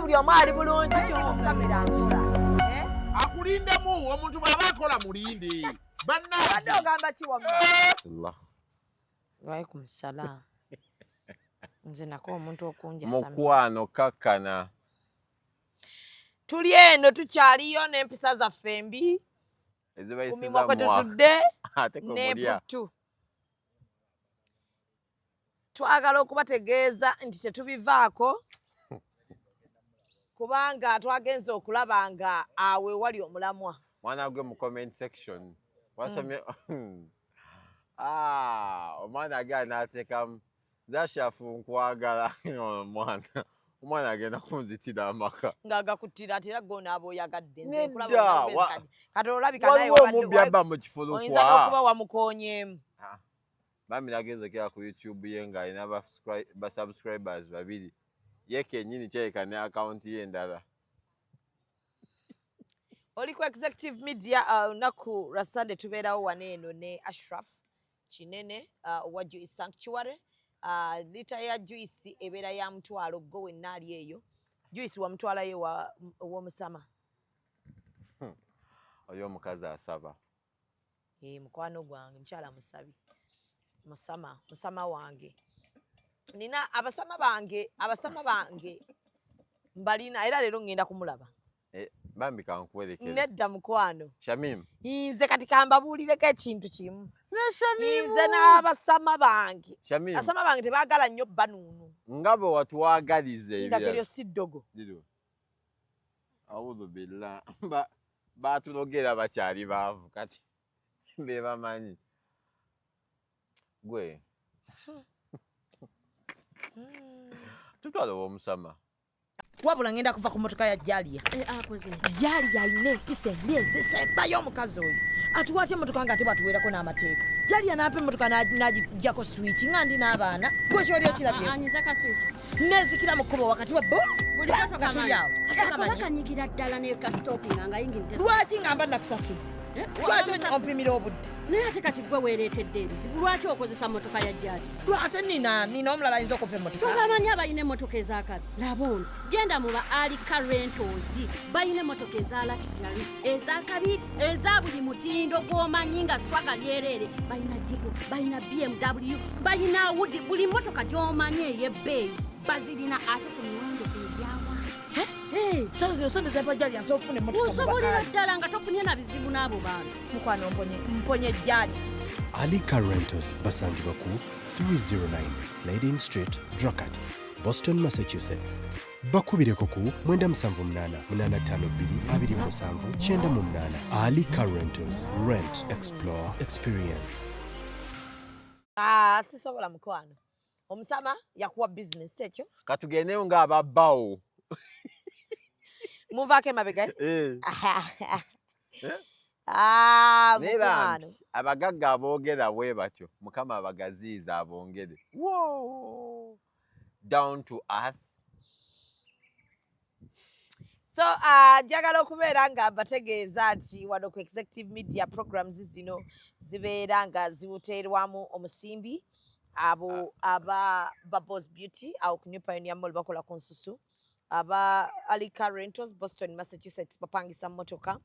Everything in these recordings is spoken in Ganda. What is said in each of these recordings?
Buli omu ali bulungi kamera nkola. Eh? Akulindemu omuntu bw'aba akola mulinde. Obadde Bannange. ogamba ki wamma? Allah. Walaikum salaam. Nze nako omuntu okunjasamira. Mukwano kakkana. Tuli eno tukyaliyo n'empisa zaffe embi ku Ezibayisiza mimwa kwe mwaka. tutudde Ate kwe mulya. n'emputtu. Twagala okubategeeza nti tetubivaako kubanga twagenze okulaba nga awo ewali omulamwa. Mwana gwe mu comment section. Wasomye. Ah, omwana agenda n'ateekamu. Zashafu nkwagala omwana. Omwana agenda kunzitira amaka. Ng'agakuttira ati era gwe onaaba oyagadde. Nze nkulaba Nedda, olina kati. Kati olabika naye Waliwo omubbi wabadde abba mu oyinza kifulukwa. n'okuba wamukoonyeemu. Bambi nagenzekera ku YouTube ye ng'alina ba subscribers babiri. Ye kennyini kyereka ne akawunti ye endala. Oli ku Executive Media, olunaku lwa Sunday tubeerawo wano eno ne Ashraf Kinene owa Juice Sanctuary. Lita ya juice ebeera ya 50, gwe wenna ali eyo. Juice wamutwalayo ow'omusama. Oyo omukazi asaba. Mukwano gwange mukyala musabi. Musama, musama wange. Nina abasama bange, abasama bange mbalina era leero ŋŋenda kumulaba. Eh, bambi kankuwerekere. Nedda mukwano. Shamim. Nze kati kambabuulireko ekintu kimu. Nze n'abasama bange. Shamim. Abasama bange tebaagala nnyo banuunu. Nga bwe watwagaliza Ndagero ebirala. si ddogo. Liro. Audhu billah. Batulogera bakyali baavu kati be bamanyi. Gwe. Tutwale ow'omusama. Wabula ngenda kuva ku mmotoka ya Jalia. Akoze. Jalia alina empisa embi ezisembayo omukazi oyo. Atuwa atya emmotoka ng'ate bw'atuweerako n'amateeka? Jalia n'ampa emmotoka n'agiggyako switch nga ndi n'abaana. Gwe ky'oli okirabye. Anyiza ka switch. Neezikira mu kkubo wakati wa bo. Bulijjo Nga tuli tokamanyi. awo. Ate Ako kamanyi. bakanyigira ddala ne ka stopping nga yingini tesa. Lwaki ngamba nakusasudde? Eh, Lwaki wamusasudde? ompimira obudde? Naye ate kati gwe weereetedde ebizibu, lwaki okozesa mmotoka ya Jali? Ate nina omulala ayinza okumpa emmotoka. Tobamanyi abalina emmotoka ez'akabi? Laba ono, genda mu ba Alika Rentals, balina emmotoka eza luxury, ez'akabi, eza buli mutindo gw'omanyi nga swaga lyereere. Balina Jeep, balina BMW, balina Audi, buli mmotoka gy'omanyi ey'ebbeeyi bazirina ate ku miwendo egya wansi. Eh, Sano zino sente zempa Jalia nsobola okufuna emmotoka mu Osobolera Bakaali. ddala nga tofunye na bizibu n'abo bantu. Mukwano mponye, mponye Jalia. Alika Rentals basangibwa ku 309 Slading Street, Dracut, Boston, Massachusetts. Bakubireko ku 978 852 27 98. Alika Rentals, rent, explore, experience. Ah, sisobola mukwano. Omusama yakuwa business ekyo. Katugendeyo ng'ababbawo. Muvaako emabega. Eh. Eh? Ah, Naye mukwano. bambi abagagga aboogera bwe batyo Mukama abagaziyiza abongere. Whoa. Down to earth. So njagala okubeera nga mbategeeza nti wano ku Executive Media programs zino zibeera nga ziwuteerwamu omusimbi abo aba Bubbles Beauty awo ku New Pioneer Mall bakola ku nsusu, aba Alika Rentals Boston, Massachusetts bapangisa mmotoka,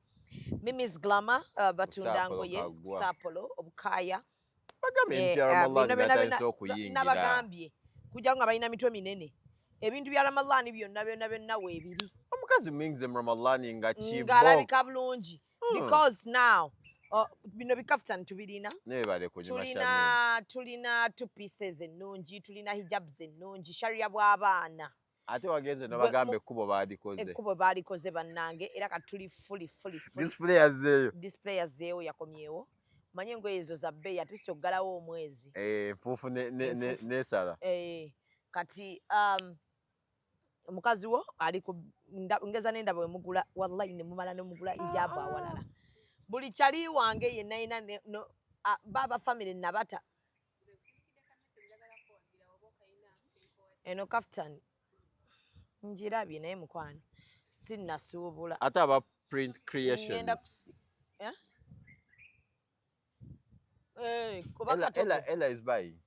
Mimi's Glamour batunda Saapolo ngoye, Kaggwa. Saapolo obukaaya. Bagambye Eh, ebintu bya bino Ramadan byonna byatandise byonna okuyingira. nabagambye kujja nga balina mitwe minene, ebintu bya Ramadan byonna byonna byonna weebiri. Omukazi muyingize mu Ramadan nga kibo. Ng'alabika bulungi because now bino bikafutani tubirina. Neebale kunyuma Shamim. Tulina two pieces ennungi, tulina hijabs ennungi, sharia bw'abaana. Ate wagenze n'obagamba ekkubo baalikoze. Ekkubo baalikoze bannange, era kati tuli fully fully fully. Display yazzeeyo. Display yazzeewo, yakomyewo. Manye engoye ezo za bbeeyi, at least oggalawo omwezi. Eh, enfuufu Enfuufu. n'esala. Eh, kati omukazi wo ali ku ngeza n'endaba wemugula wallahi ne mumala ne mugula ijabu awalala. Buli kyali wange yenna yenna no, baba family nabata. Eno kaftan njirabye naye mukwano sinnasuubula. Ate aba Print Ngenda Creations. kusi eh? Eh, kuba Ella, katogo. Ella, Ella is buying.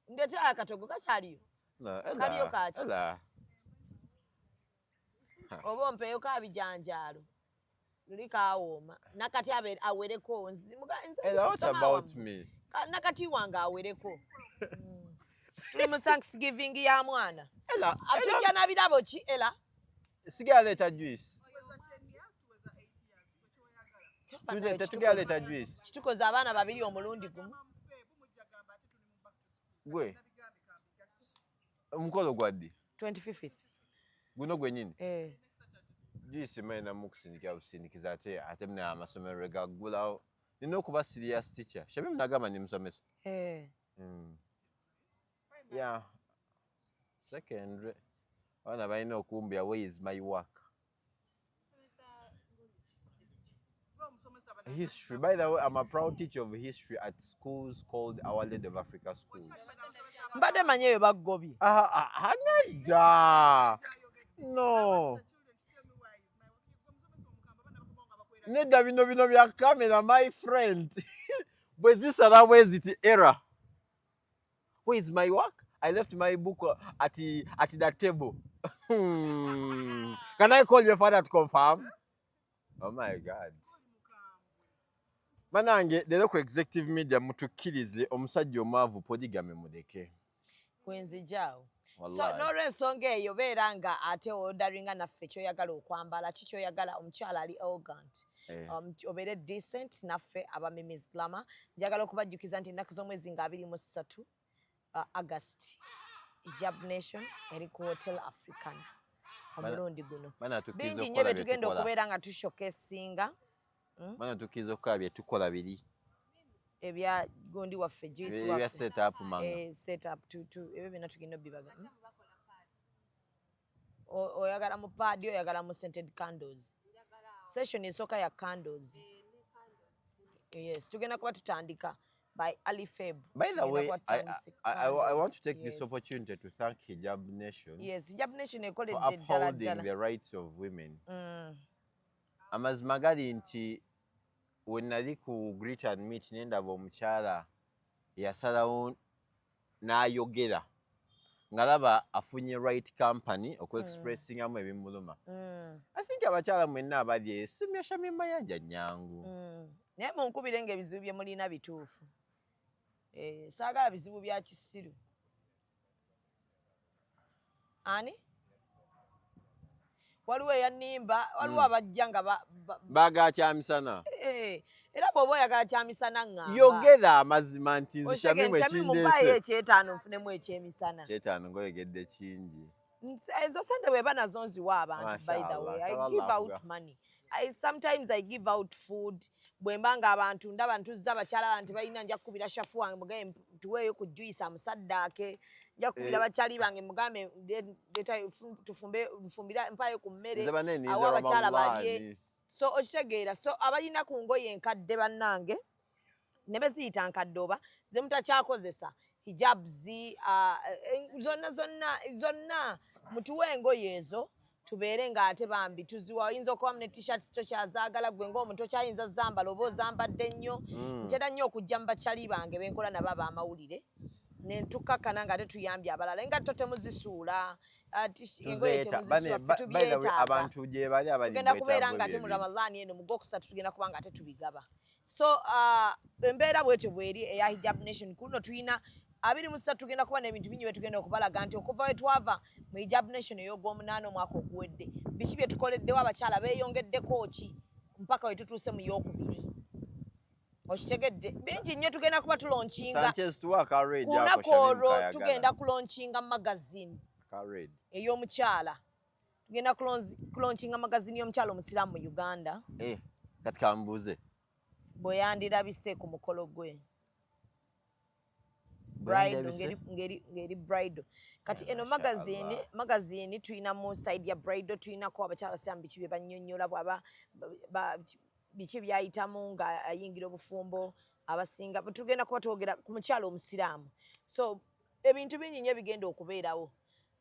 Ndeeta akatogo kakyaliyo. No, Ella. Kaliyo kaaki? Ella. Oba ompeeyo kabijanjaalo luli kawooma nakati awereko. Nze Ella, what kusoma about wammwe. me? Nakati wange awereko. Tuli mu Thanksgiving ya mwana. Ella, Atujja na birabo ki, Ella? Sigala leeta juice. Tetugala leeta juice. Kitukoze abaana babiri omulundi gumu. Gwe. Omukolo gwa ddi? 25th. Guno gwennyini. Eh. Juice mene mukusindikira busindikiza ate muna amasomero gaggulawo. Nina okuba serious teacher. Shamim nagamba ndi musomesa. Eh. Yeah. Secondary. Abaana balina okumbya, "Where is my work?" History. By the way, I'm a proud teacher of history at schools called Our Lady of Africa Schools. Mbadde manyi eyo baggobye. Ah, ah, nedda. No. Nedda, bino bya camera, my friend. Bwe zisala bwe ziti error. Where is my work? I left my book at the table. Can I call your father to confirm? Oh my God. Banange, leero ku Executive Media mutukkirize omusajja omwavu polygamy muleke. Kwenzijaawo. So Wallahi. n'olwensonga eyo, beera nga ate odaringa naffe kyoyagala okwambala, ki kyoyagala, omukyala ali elegant, obeere decent naffe aba Mimis Glamour. Njagala okubajjukiza nti ennaku z'omwezi nga 23 August, Hijab Nation eri ku Hotel African omulundi guno. Bana tukkirize Bingi nnyo okukola bye bye tugenda tukola. okubeera nga tushowcasinga. Bana tukkirize okukola bye tukola biri. Ebya gundi waffe, juice Ebya waffe. set up manga. Eh, set up ebyo byonna tugenda obibaga. Oyagala mu pad, oyagala mu scented candles? Session esooka ya candles, yes, tugenda kuba tutandika by early Feb. By the Tugenda way, kuba tutandise I want to candles. take this opportunity to thank Hijab Nation Yes, Hijab Nation for ekoledde ddala upholding ddala. the rights of women. Amazima gali nti we nali ku Greet and Meet ne ndaba omukyala eyasalawo n'ayogera nga laba afunye right company okuexpressingamu ebimuluma. I think abakyala mwenna abali eyo, essimu ya Shamim Mayanja nnyangu. Naye munkubire ng'ebizibu bye mulina bituufu. Eh, saagala bizibu bya kisiru. Ani waliwo eyannimba, waliwo abajja nga Baagala kyamisana. Eh, era bw'oba oyagala kyamisana ŋŋamba. Yogera amazima nti nze Oshege Shamimu Shamimu mpaayo ekindeese. ekyetaano nfunemu ekyemisana. Kyetaano ngoyogedde kingi. Ezo sente bweba nazo nziwa abantu. By the way, I Mashallah, give out Allah. money. Sometimes I give out food. Bwe mba nga abantu ndaba ntuzza abakyala bange balina, nja kukubira shafu wange mugambe tuweeyo ku juice amusaddaake. Nja kukubira bakyali bange mugambe leeta tufumbe nfumbira mpaayo ku mmere Nze banne ninze awo abakyala balye. Ramadhan. So okitegeera? So abalina ku ngoye enkadde, bannange, ne beziyita nkadde oba ze mutakyakozesa, hijabs, zonna zonna zonna, mutuwe engoye ezo tubeere ng'ate bambi tuziwa. Oyinza okubamu ne T-shirts tokyazaagala, gwe ng'omuntu okyayinza zambala oba ozambadde nnyo. Ntera nnyo okujja mu bakyali bange benkola nabo ab'amawulire ne tukakkana ng'ate tuyambye abalala. Engatto temuzisuula, engoye Tuzeeta bane temuzisuula, ffe by the way, tubyetaaga. Abantu gye bali abali Tugenda mu kubeera bwetaavu nga ate mu bw'ebyo ebintu. Ramadhaani eno mu gwokusatu tugenda kuba nga ate tubigaba. So embeera bwetyo bweri eya Hijab Nation. Ku luno tulina 23, tugenda kuba n'ebintu bingi bye tugenda okubalaga nti okuva we twava mu Hijab Nation ey'ogwomunaana omwaka oguwedde, biki bye tukoleddewo, abakyala beeyongeddeko ki mpaka we tutuuse mu yookubiri. Okitegedde? Bingi nnyo tugenda kuba tulaunchinga. Sanchez, tuwa aka red Ku ako, lunaku Shamim olwo kayagala. tugenda kulaunchinga magazine Aka red. ey'omukyala. Tugenda kulaunchinga magazine y'omukyala omusiraamu mu Uganda. Eh, kati kambuuze. Bwe yandirabise ku mukolo gwe bridal, Bwe ngeri bridal. Kati Yeah, eno masha magazine, Allah. magazine tulinamu side ya bridal, tulinako abakyala abasiraamu biki bye bannyonnyola bwaba biki byayitamu nga ayingira obufumbo. Abasinga tugenda kuba twogera ku mukyala omusiraamu. So ebintu bingi nnyo ebigenda okubeerawo.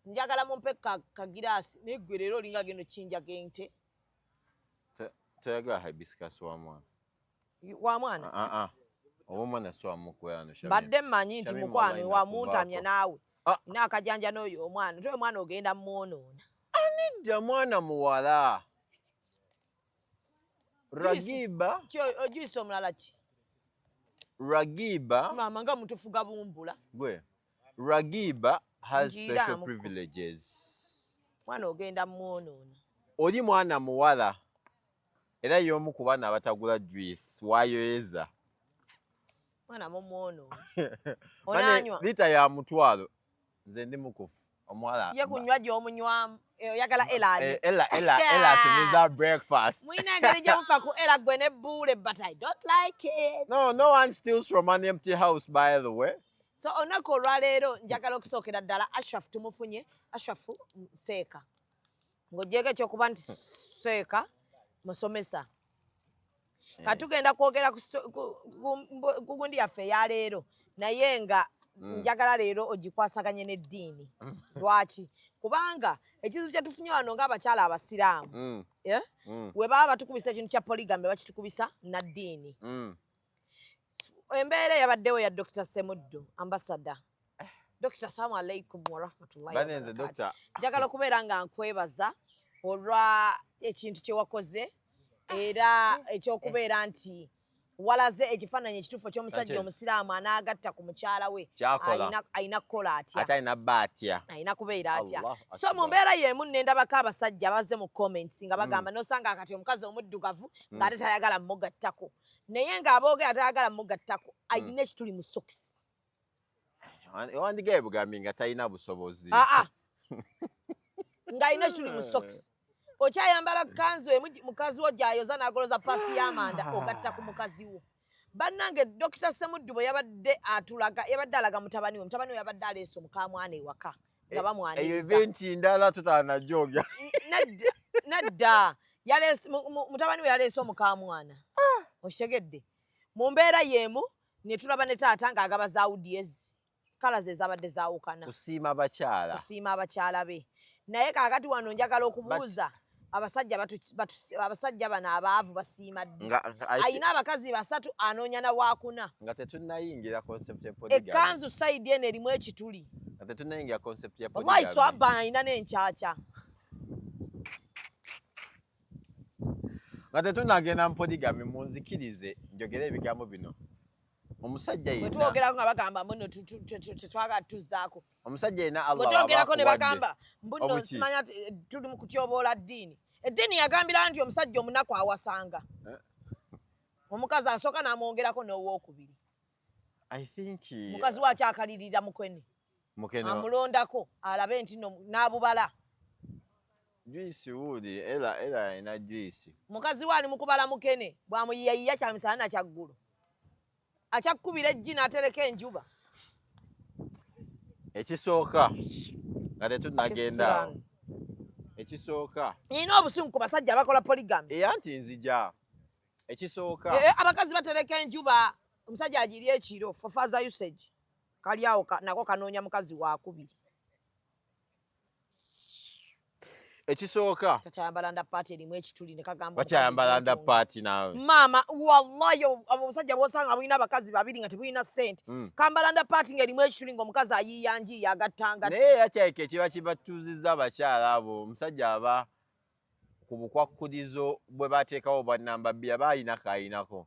Njagala mumpe kagiraasi, naye ggwe leero olinga agenda okinjaga ente. Toyagala hibiscus wa mwana? Wa mwana. Ah, ah. Oba omwana si wamukwano. Mbadde mmanyi nti Shamim mukwano wallahi wamuntamya nakuvaako. naawe. Ah. Naakajanja n'oyo omwana, toyo omwana ogenda mwonoona. Nedda mwana muwala Ragiba. Ojuice omulala ki? Ragiba. Maama nga mutufuga bumbula. Gwe. Ragiba has special privileges. Mwana ogenda mwonoona. Oli mwana muwala era y'omu ku baana abatagula juice wayoyeza. Mwana mumwonoona. Onanywa. Lita ya 500 nze ndi mukufu. Omuwala ye kunywa gy'omunywamu oyagala Ella. Ella Ella Ella tumiza breakfast. Mulina engeri gye mufa ku Ella gwe ne bbuule, but I don't like it. No, no one steals from an empty house, by the way. So olunaku olwaleero njagala okusookera ddala Ashraf tumufunye. Ashraf Seeka, ng'oggyeko ekyokuba nti Seeka musomesa, katugenda kwogera ku gundi yaffe eya leero, naye nga njagala leero ogikwasaganye n'eddiini. Lwaki? Kubanga ekizibu kye tufunye wano ng'abakyala abasiraamu, we baba batukubisa ekintu kya polygamy bakitukubisa na ddiini. Embeera eyabaddewo ya Dr. Semuddu, ambassador Dr. Assalamu alaikum warahmatullahi wabarakatuh. Njagala okubeera nga nkwebaza olwa ekintu kye wakoze, era ekyokubeera nti walaze ekifaananyi ekituufu eky'omusajja omusiraamu anaagatta ku mukyala we alina kukola atya, alina kubeera atya. So mu mbeera y'emu nendabako abasajja bazze mu comments nga bagamba nosanga kati omukazi omuddugavu ng'ate tayagala mugattako, naye ng'aboogera tayagala mugattako alina ekituli mu sokisi. Wandigaye bugambi nga talina busobozi. Ng'alina ekituli mu sokisi. Okyayambala kanzu emu mukazi wo gy'ayoza n'agoloza paasi y'amanda ogatta ku mukazi wo. Bannange Dr. Semuddu bwe yabadde atulaga, yabadde alaga mutabani we yabadde aleese omukaamwana ewaka nga bamwaniriza. Eyo eventi ndala tutanajogya. Nedda mutabani we yaleese omukaamwana. Okitegedde? Mu mbeera y'emu ne tulaba ne taata ng'agaba za audience. Kala ze zabadde zaawukana. Kusiima bakyala. Kusiima abakyala be. Naye kaakati wano njagala okubuuza abasajja bano abaavu basiima ddi? Alina abakazi 3 anoonya na waakuna. Nga tetunnayingira concept ya polygamy. Ekkanzu sayidi eno erimu ekituli. Nga tetunnayingira concept ya polygamy. Wallahi swaba alina n'enkyakya. Nga tetunnagenda mu polygamy, munzikirize njogere ebigambo bino. Omusajja yenna. Bwe twogerako nga bagamba mbuno tetwagala tuzzaako. Omusajja yenna Allah bwe twogerako ne bagamba mbuno simanya tuli mu kutyoboola ddiini. Eddiini yagambira nti omusajja omunaku awasanga. Omukazi asooka n'amwongerako n'owookubiri. I think mukazi we akyakalirira mukene. Amulondako alabe nti n'abubala. Juice wuli era alina juice. Mukazi we ali mu kubala mukene bw'amuyiyayiya kyamisana na kyaggulo. Akyakubira eggi n'atereka enjuba. Ekisooka nga tetunnagenda awo. Ekisooka. Nina obusungu ku basajja abakola polygamy. Era nti nzija. Ekisooka. Abakazi batereka enjuba omusajja agirya ekiro for further usage. Kali awo nako kanoonya mukazi waakubiri. Ekisooka. Kakyayambala nda paati erimu ekituli ne kagamba. Bakyayambala nda paati naawe. Maama wallahi omusajja bw'osanga bulina abakazi babiri nga tebulina ssente. Kambala nda paati ng'erimu ekituli ng'omukazi ayiiya njiiya agattanga. Naye era kyaleka ekiba kibatuuzizza abakyala abo, omusajja aba ku bukwakkulizo bwe bateekawo bwa namba 2 aba alina k'ayinako.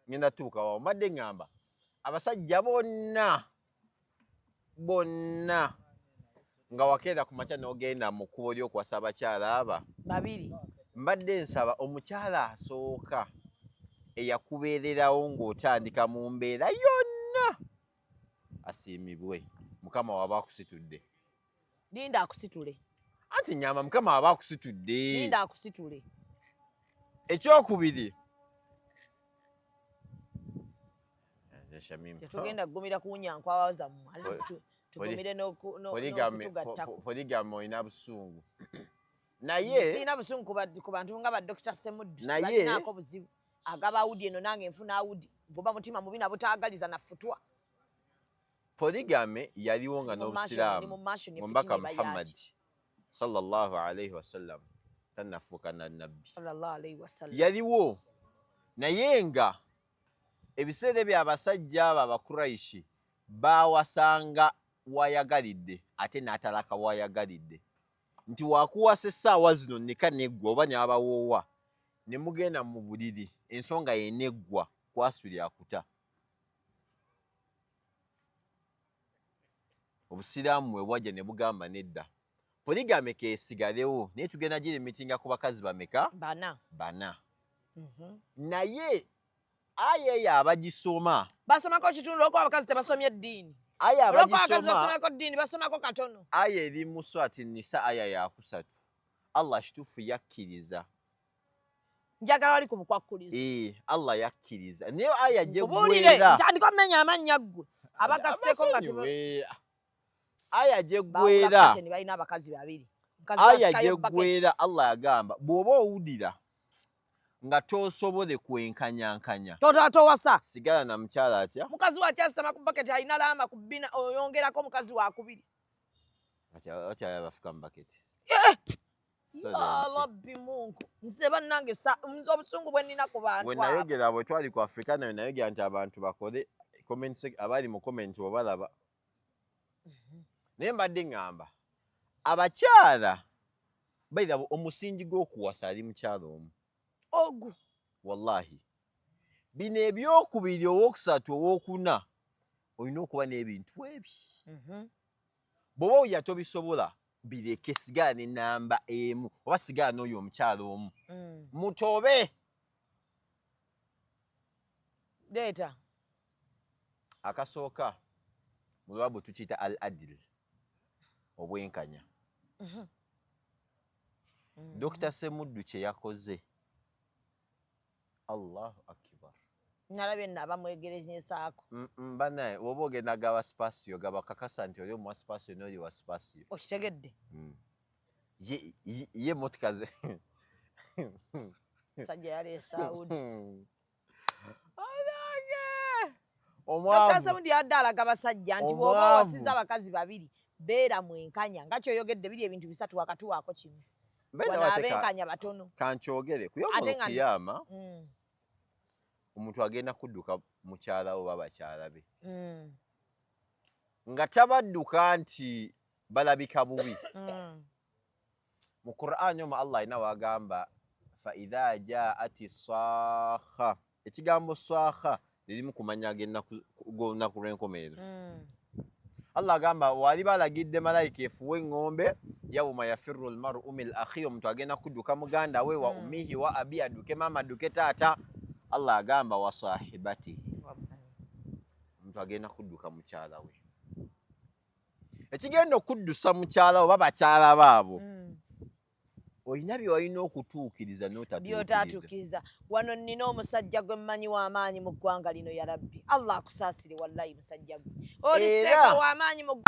Ngenda tuuka wawo mbadde ŋŋamba abasajja bonna bonna nga wakeera ku makya n'ogenda mu kkubo ly'okuwasa abakyala aba babiri, mbadde nsaba omukyala asooka eyakubeererawo ng'otandika mu mbeera yonna asiimibwe. Mukama waba akusitudde. Linda akusitule. Anti nyama Mukama waba akusitudde. Linda akusitule. Ekyokubiri. Tetugenda kugumira kuwunya nkwawa zammwe. Tugumire n'okutugattako. Polygamy olina busungu. Naye sirina busungu ku bantu nga ba Dr. Semuddu. Balinaako buzibu. Agaba Audi eno nange nfuna Audi. Guba mutima mubi nabutaagaliza nafutwa. Polygamy yaliwo nga n'obusiraamu. Omubaka Muhammad sallallahu alaihi wasallam tannafuuka na nabbi. Sallallahu alaihi wasallam. Yaliwo naye nga ebiseera ebyo abasajja abo Abakuraishi baawasanga wayagalidde ate n'atalaka wayagalidde. Nti wakuwasa essaawa zino nika neggwa oba n'abawoowa ne mugenda mu buliri, ensonga ye neggwa, kwasuli akuta. Obusiraamu bwe bwajja ne bugamba nedda, polygamy keesigalewo, naye tugenda girimitinga ku bakazi bameka? Bana. Bana. Naye aya eyo abagisoma basomako kitundu, olwokuba abakazi tebasomye eddiini. Aya Olwokuba abakazi abagisoma basomako ddiini, basomako katono. Aya eri mu Surati Nisa, aya yakusatu. Allah kituufu yakkiriza. Njagala wali ku bukwakkulizo. Ee, Allah yakkiriza, naye aya Nkubuulire. gyeggwera Ntandika omenya amannya ggwe abagaseeko nga Abasonyiwe. Aya bawula gyeggwera kateni, balina abakazi babiri. Omukazi aya wasikayo bucket. gyeggwera, Allah yagamba bw'oba owulira nga tosobole kwenkanyankanya, Tota towasa. Sigala na mukyala atya? Mukazi wakyasama ku baketi, alina laama ku bbina, oyongerako mukazi wakubiri. Abakyala bafuka mu baketi. Ya Rabbi Mungu, nze bannange nze obusungu bwe nnina ku bantu Bwe abo. nayogera, bwe twali ku Africa nayo, nayogera nti abantu bakole comment abali mu comment obalaba, naye mbadde ŋŋamba abakyala baira omusingi gw'okuwasa ali mukyala omu. Ogu. Wallahi, bino ebyokubiri, owokusatu, owokuna, olina okuba n'ebintu ebi. Bw'oba oya tobisobola, bireke, sigala ne namba emu oba sigala n'oyo omukyala omu. Mutobe. Leeta. Akasooka mu lwabu tukiyita al adil, obwenkanya. Dr Semuddu kye yakoze, Allahu akbar! Nalabye nno abamwegerezesaako. Banaye woba ogenda gaba Spacio, gaba kakasa nti oli omuwa Spacio n'oli wa Spacio. Okitegedde? Ye motoka ze Sajja yaleese Audi. Anange! Dr. Omwavu. Semuddu yadde alaga basajja nti bw'oba Omwavu. owasiza abakazi babiri, beera mwenkanya nga kyoyogedde, biri ebintu bisatu, wakati waako kimu. Beera Wano abenkanya batono. Kankyogere ku Ate nga- yomulukiyama, omuntu agenda kudduka mukyala we oba bakyala be, nga tabadduka nti balabika bubi. Mu Qur'ani omwo Allah alina wagamba fa idha jaat sakha. Ekigambo sakha lirimu kumanya g'olunaku lw'enkomerero. Allah agamba wali balagidde malayika efuwe eŋŋombe, yauma yafiru lmaru min akhi, omuntu agenda kudduka muganda we, wa ummihi wa abi, adduke maama, adduke taata. Allah agamba wa sahibatihi, omuntu agenda kudduka mukyala we. Ekigenda okuddusa mukyala we oba bakyala baabo, olina bye walina okutuukiriza n'otatuukiriza. Byotatuukiriza. Wano nnina omusajja gwe mmanyi w'amaanyi mu ggwanga lino. Ya Rabbi, Allah akusaasire, wallayi musajja gwe oli Era- seeka w'amaanyi mu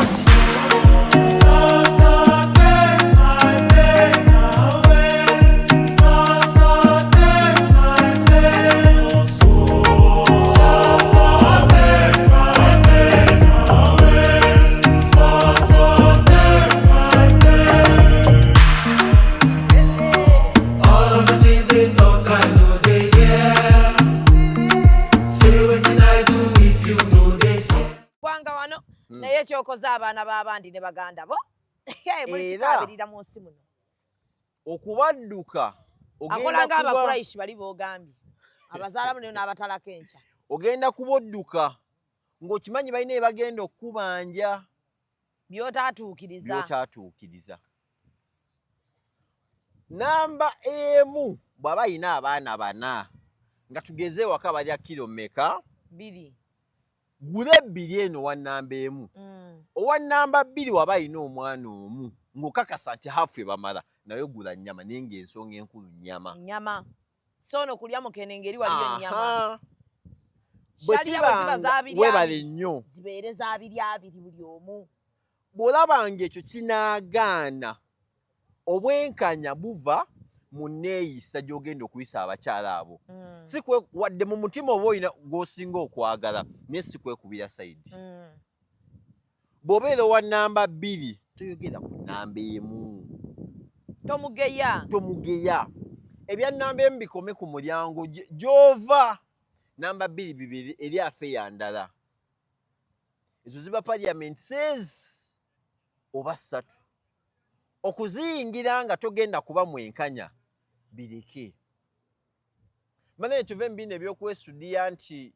All of the things they talk, I know they hear. Say wetin I do if you know they fear. ggwanga wano. Naye kyokoze abaana b'abandi ne baganda bo muli Era- kikaabirira mu nsi muno. Okubadduka Akola ogenda nga kuba Abakuraishi bali boogambye abazaalamu nayo n'abatalako enkya. Ogenda kuba odduka ng'okimanyi balina ebagenda okukubanja Byotatuukiriza. Byotatuukiriza. Namba emu bw'aba ayina abaana bana, nga tugeze ewaka balya kiro mmeka? 2. Gula ebbiri eno wa namba emu. Owa namba 2 waba ayina omwana omu, ng'okakasa nti hafu ebamala, naye gula nnyama, naye ng'ensonga enkulu nnyama. Nyama, so ono kulya mukene ngeri waliyo ennyama. Aha. Bwe Shaliya bwe ziba kibanga z'abiri weebale abiri, nnyo. Zibeere z'abiri abiri buli omu. Bw'olabanga ekyo kinaagaana, obwenkanya buva mu nneeyisa gy'ogenda okuyisa abakyala abo. Si kwe wadde mu mutima oba olina gw'osinga okwagala, naye si kwekubira side. Bw'obeera owa namba 2, toyogera ku namba emu. Tomugeya. Tomugeya. Ebya namba emu bikome ku mulyango gy'ova. Namba 2 bibiri eri afe ya ndala. Ezo ziba parliament says oba ssatu. Okuziyingira nga togenda kuba mwenkanya, bireke. Manaye tuve mu bino ebyokwesudiya nti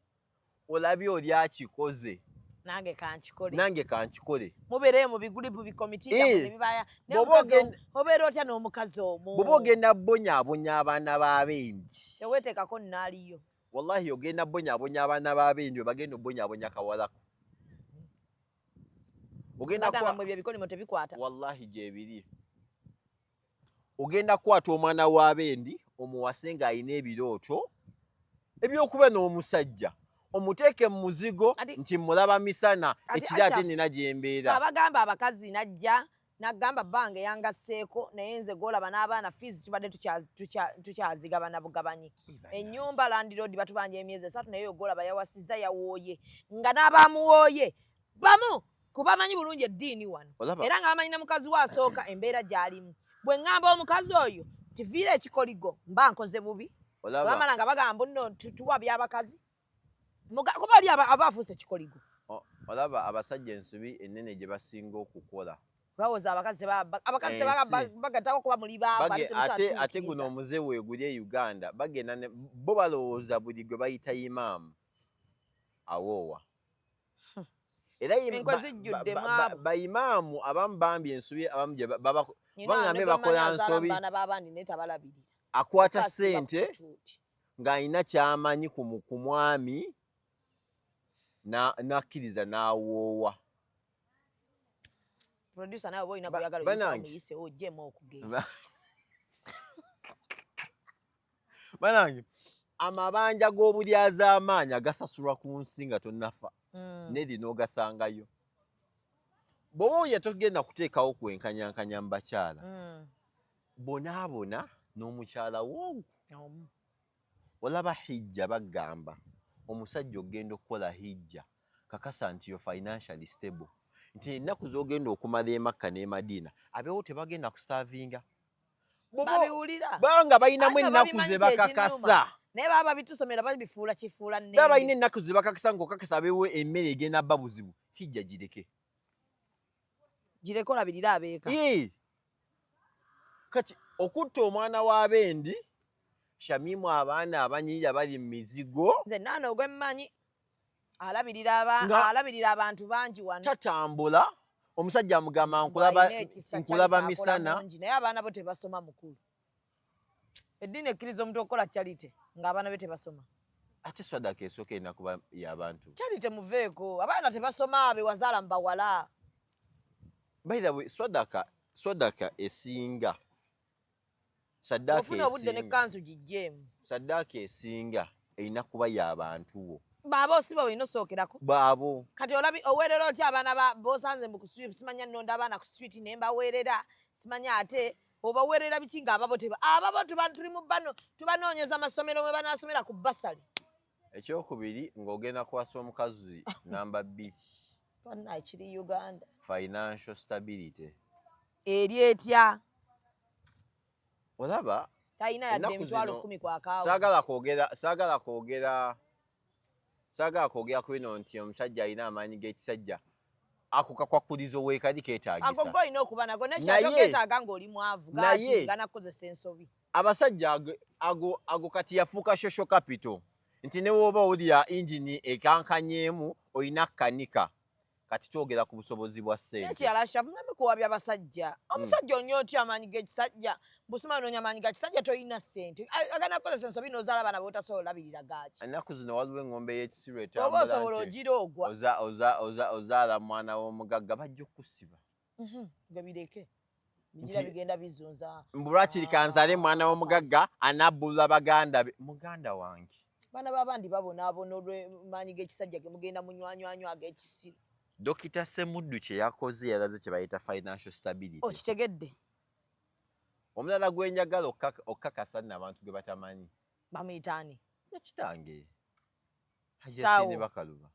olabye oli akikoze, nange kankikole, nange kankikole. Mubeereyo mu bigulipu, bikomiti nebibaya. Obeera otya n'omukazi omu? Bw'oba ogenda bonyabonya abaana b'abendi, teweeteekako naaliyo. Wallahi ogenda bonyabonya abaana b'abendi, webagenda obonyabonya kawalako. Ogenda bagamba mwe ebyo ebikolimo tebikwata. Wallahi gyebiri. Ogenda kukwata omwana w'abendi omuwase ng'alina ebirooto ebyokuba n'omusajja, omuteeke mu muzigo nti mulaba misana ekiro, ate nina gyembeera. Abagamba abakazi najja nagamba bange yangasseeko, naye nze gwolaba n'abaana fees tubadde tukyazigabana bugabanyi, ennyumba landlord batubanja emyezi 3, naye ogwolaba yawasizza yawooye, nga n'abamuwooye bamu kubamanyi bulungi eddiini wano, era nga bamanyi ne mukazi we asooka embeera gy'alimu. Bwe ŋŋamba omukazi oyo tiviira ekikoligo, mba nkoze bubi. Bamala nga bagamba nno tuwa byabakazi kuba oli aba afuuse ekikoligo. Olaba abasajja ensobi ennene gye basinga okukola, bawoza abakazi abakazi bagattako kuba muli baavu. Ate guno omuze weeguli e Uganda, bagenda bo balowooza buli gwe bayita imaamu awoowa. Era bayimaamu abamu bambi ensobi abamu gye bagambe bakola nsobi, akwata ssente ng'alina ky'amanyi ku mwami n'akkiriza n'awoowa. Producer, nawe olina kuyagala omuyisewo ojjemu okugenda. Banange, amabanja g'obulyazaamaanyi agasasulwa ku nsi nga tonnafa, neri n'ogasangayo. Bw'oba oya togenda kuteekawo kwenkanyankanya mu bakyala, bonaabona n'omukyala woogu. Olaba hijja, bagamba omusajja ogenda okukola hijja, kakasa nti yo financially stable, nti ennaku z'ogenda okumala e Makka n'e Madiina abeewo tebagenda kustarvinga. Babiwulira. Banga balinamu ennaku ze bakakasa. Naye baba babitusomera babifuula kifuula. Baba balina ennaku ze bakakasa, ng'okakasa abeewo emmere egenda bba buzibu, hijja gireke. Gireke olabirire abeeka. Kati okutta omwana w'abendi, Shamimu, abaana abanyirira bali mu mizigo. Nze naana ogwemmanyi alabirira abantu bangi wano. Tatambula, omusajja amugamba nkulaba misana. Naye abaana bo tebasoma. Mukulu, eddiini ekkiriza omuntu okukola charity ng'abaana be tebasoma? Ate swadaka esooka erina kuba y'abantu. Charity muveeko, abaana tebasoma bewazaala mu bawala. By the way, swadaka esinga saddaaka Ofuna obudde ne kanzu gijjeemu. Saddaaka esinga erina kuba y'abantu bo. Baaba osiba olina osookerako. Baabo. Kati olabi oweerera otya abaana bosanze mu simanya nnonda abaana ku street ne mbaweerera, simanya ate obaweerera biki nga ababo teba ababo tuba tuli mu bano tubanoonyeza amasomero mwe banaasomera ku basale. Ekyokubiri, ng'ogenda kuwasa omukazi namba 2, Bannaye, kiri Uganda. Financial stability. Eri etya? Olaba talina yadde ennaku emitwalo zino 10 ku akawunti. Saagala kwogera ku bino nti omusajja alina amaanyi g'ekisajja, ako kakwakulizo weekali Ago keetaagisa. Go olina okuba nago nekyalo keetaaga ng'oli mwavu gaaki nga nakukozesa ensobi. Abasajja ago kati yafuuka social capital, nti ne woba owulira engine ekankanyeemu olina kanika. Kati twogera ku busobozi bwa ssente. Nekirala, Shafu, namikuwabya abasajja. Omusajja onya otya amaanyi g'ekisajja? Busima onoonya amaanyi ga kisajja, tolina ssente, agana kukozesa ensobi n'ozaala abaana b'otasobola olabirira gaaki. Ennaku zino waliwo eŋŋombe y'ekisiru Oba etambula osobola nti ogira ogwa. Ozaala mwana w'omugagga, bajja okukusiba. Gwe bireke bigira bigenda bizunza. Mbu lwakiri kanzaale mwana w'omugagga anabbulula baganda be, muganda wange. Baana b'abandi babonaabona olw'emaanyi g'ekisajja ge mugenda munywanywanywa ag'ekisiru. Dokita Semuddu kye yakoze yalaze kye bayita financial stability. Okitegedde? Omulala gwe njagala okukakasa nno abantu gwe batamanyi. Bamuyitaani? Yakitange. Kitaawo. Hajjatine Bakaluba.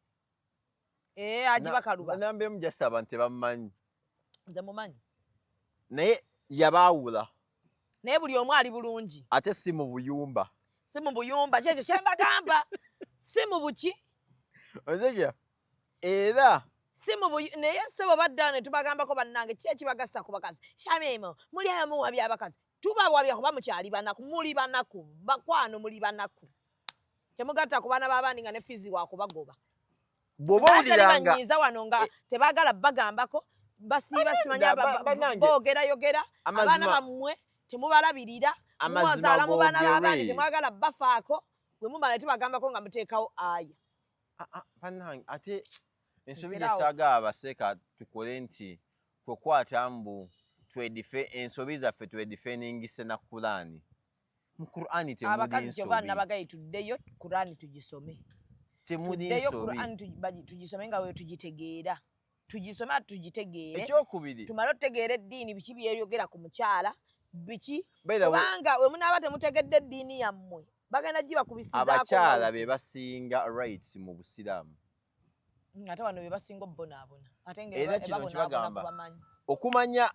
Ee, Haji Bakaluba. Namba emu jasi abantu tebamumanyi. Nze mumanyi. Naye yabaawula. Naye buli omu ali bulungi. Ate si mu buyumba. Si mu buyumba, kyekyo kyembagamba, si mu buki. Otegera era. Si mu naye ssebo badda ne tubagambako, bannange, ki ekibagasa ku bakazi? Shamemo, muli ayo muwabya abakazi. Tubawabya kuba mukyali banaku, muli banaku, bakwano, muli banaku. Temugatta ku baana b'abandi nga ne fees wakubagoba. Bw'oba owuliranga banyiiza wano nga tebaagala bagambako, basiiba simanya bannange, boogerayogera abaana bammwe temubalabirira. Amazima Muwazaala mu baana googere. b'abandi, temwagala bafaako. Bwe mumala tubagambako nga muteekawo aya. Ah, ah, bannange, ate ensobi Lekerawo. gyesaagala abaseeka tukole nti kwekwata mbu ensobi zaffe twedefendingise na Kulaani. Mu Qur'ani temuli Abakazi kyova nsobi. nabagayi, tuddeyo Kurani tugisome. Temuli Tuddeyo nsobi. Kurani tugisome nga we tugitegeera, tugisome ate tugitegeere. Ekyokubiri, Tumale otutegeera eddiini biki byeyogera ku mukyala, biki. By the way, Kubanga we munaaba temutegedde eddiini yammwe, bagenda gibakubisizaako. Abakyala be basinga rights mu Busiraamu. Ate wano be basinga obubonaabona, ate nga Era kino ebabonaabona nkibagamba. kubamanyi. Okumanya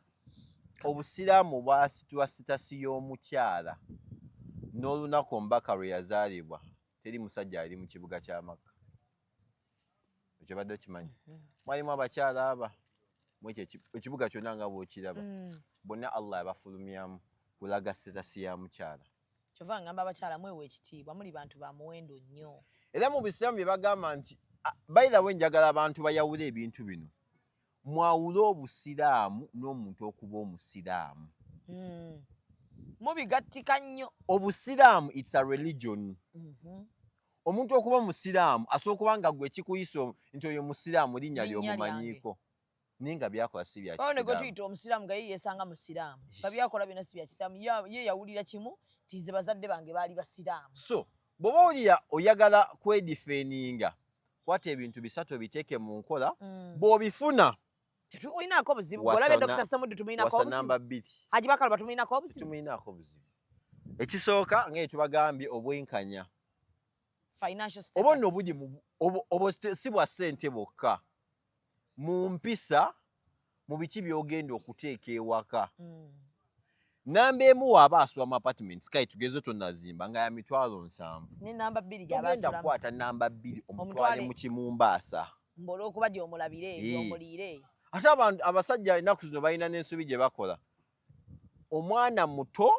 Obusiraamu bwasitula status y'omukyala, n'olunaku omubaka lwe yazaalibwa teri musajja ali mu kibuga kya Makka. Ekyo badde okimanyi? Mwalimu abakyala aba mwekyo ekibuga kyonna nga bw'okiraba, bonna Allah yabafulumyamu kulaga status ya mukyala. Kyova ngamba abakyala, mwewa ekitiibwa, muli bantu ba muwendo nnyo. Era mu Bisiraamu bye bagamba nti, by the way, njagala abantu bayawule ebintu bino, mwawule Obusiraamu n'omuntu okuba Omusiraamu. Mubigattika nnyo. Obusiraamu, it's a religion. Omuntu okuba omusiraamu asobola okuba nga gwe kikuyisa nti oyo musiraamu linnya Linnya. Lyomumanyiiko, naye nga byakola si bya Bawo ne gwe kisiraamu. tuyita omusiraamu nga ye yeesanga musiraamu, nga byakola byonna si bya kisiraamu. Ye yawulira kimu nti nze bazadde bange baali basiraamu. So bw'oba owulira oyagala kwedefendinga, kwata ebintu bisatu obiteeke mu nkola. Bw'obifuna, Tetulinaako buzibu. Wasa Olabye Dr. Semuddu, tumuyinako wasa obuzibu? Namba 2. Haji Bakaluba tumuyinako obuzibu? Tumuyinaako buzibu. Ekisooka, nga tubagambye, obwenkanya. Financial Oba status. nno buli obwo si bwa ssente bwokka, mu mpisa, mu biki by'ogenda okuteeka ewaka. Namba 1, waaba asula mu apartments, kale tugeze tonazimba, nga ya 700,000. Ne namba 2 Togenda gy'abasulamu. kukwata namba 2 omutwale Omutwale. mu kimumbaasa. Mbu olw'okuba gy'omulabire, gy'omuliire. Ate abantu abasajja ennaku zino balina n'ensobi gye bakola. Omwana muto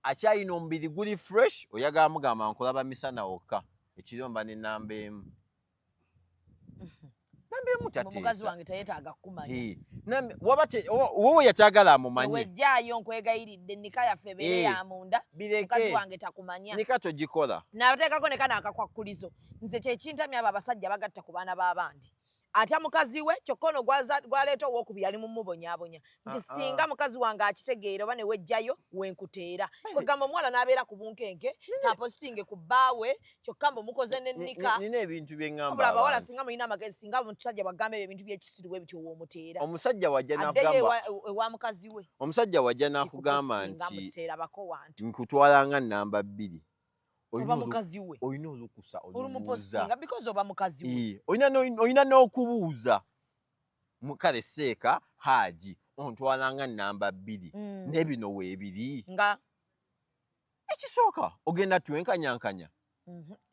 akyalina omubiri guli fresh, oyagala mugamba nkulaba misana wokka, ekiro mba ne namba 1, namba 1. Mbu mukazi Tateesa. wange teyetaaga kukumanya. Eh, wowe yatagala amumanye. Wejjaayo, nkwegayiridde, nika yaffe ebeere ya munda, mukazi Bireke. wange takumanya. Nika togikola. Nabateekako ne kano akakwakkulizo. Nze kyekintamya, abo abasajja bagatta ku baana b'abandi, atya mukazi we, kyokka ono gwaleeta owokubiri ali mumubonyaabonya nti Ah, ah. singa mukazi wange akitegeera oba newejjayo wenkuteera. Kwegamba omuwala n'abeera ku bunkenke, tapositinge ku bbaawe, kyokka mbu mukoze nennika. Nina ebintu bye ŋŋamba Wabula abawala, abantu. singa mulina amagezi, singa omusajja bwagamba ebyo ebintu byekisiru bwe bityo, woomuteera. Omusajja wajja Addeyo nakugamba, ewa mukazi we. Omusajja wajja nakugamba Sikupositinga, nti museera bako wantu. nkutwala nga namba 2, Oba mukazi we. olina olukusa olubuuza. Olumupositinga because oba mukazi we. Ee, olina n'okubuuza, kale seeka Haaji, ontwala nga namba 2, ne bino weebiri. Nga Ekisooka ogenda twenkanyankanya.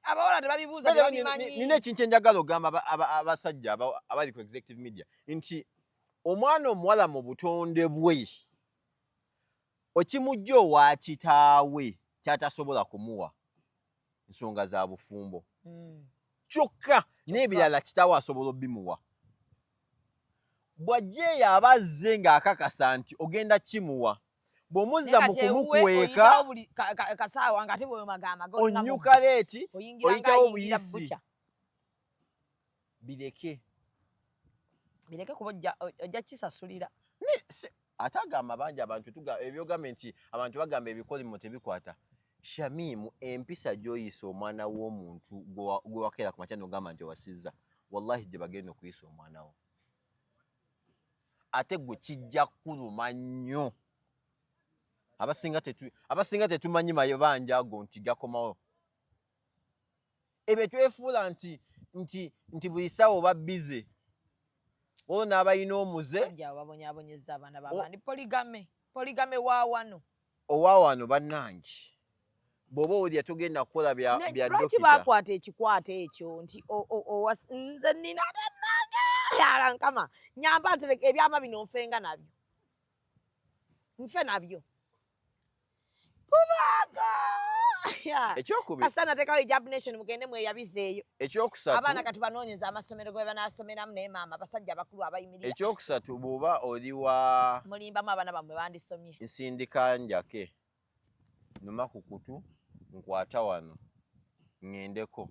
Abawala tebabibuuza, tebabimanyi. Nina ekintu kyenjagala ogamba abasajja abali ku executive media nti omwana omuwala mu butonde bwe okimujja owa kitaawe kyatasobola kumuwa nsonga za bufumbo kyokka, n'ebirala kitaawe asobola obimuwa. Bw'ajja eyo aba azze ng'akakasa nti ogenda kimuwa. Bw'omuzza mu kumukweka, oyitawo buli kasaawa nga ate bwemagamba onyuka leeti, oyingira oyitawo ng'ayingira buyisi. Butcher. Bireke. Bireke kuba ojja kisasulira. Ate agamba bangi abantu ebyogambye nti abantu bagamba ebikolimo tebikwata. Shamimu, empisa gy'oyisa omwana w'omuntu gwe wakeera ku makya n'ogamba nti owasizza, wallahi gye bagenda okuyisa omwana wo, ate gwe kijja kuluma nnyo. Abasinga tetumanyi mayobanja ago nti gakomawo. Ebyo twefuula nti buli ssaawa oba busy, olwo n'abalina omuze. Abasajja abo babonyaabonyeza abaana babandi. Polygamy, polygamy wa wano. Owa wano, bannange, bw'oba owulira togenda kukola bya Lwaki dokita. bakwata ekikwata ekyo nti nze nina ate nange Yala nkama nyamba ntereka ebyama bino nfenga nabyo, nfe nabyo kubanga Ekyokubiri, kasita nateekawo Hijab Nation, mugende mweyabizeeyo. Ekyokusatu, Abaana kati banoonyeza amasomero ge banaasomeramu, naye maama abasajja abakulu abayimirira. Ekyokusatu, bw'oba oli wa Mulimbamu, abaana bammwe bandisomye. Nsindika njake numa ku kutu, nkwata wano ŋŋendeko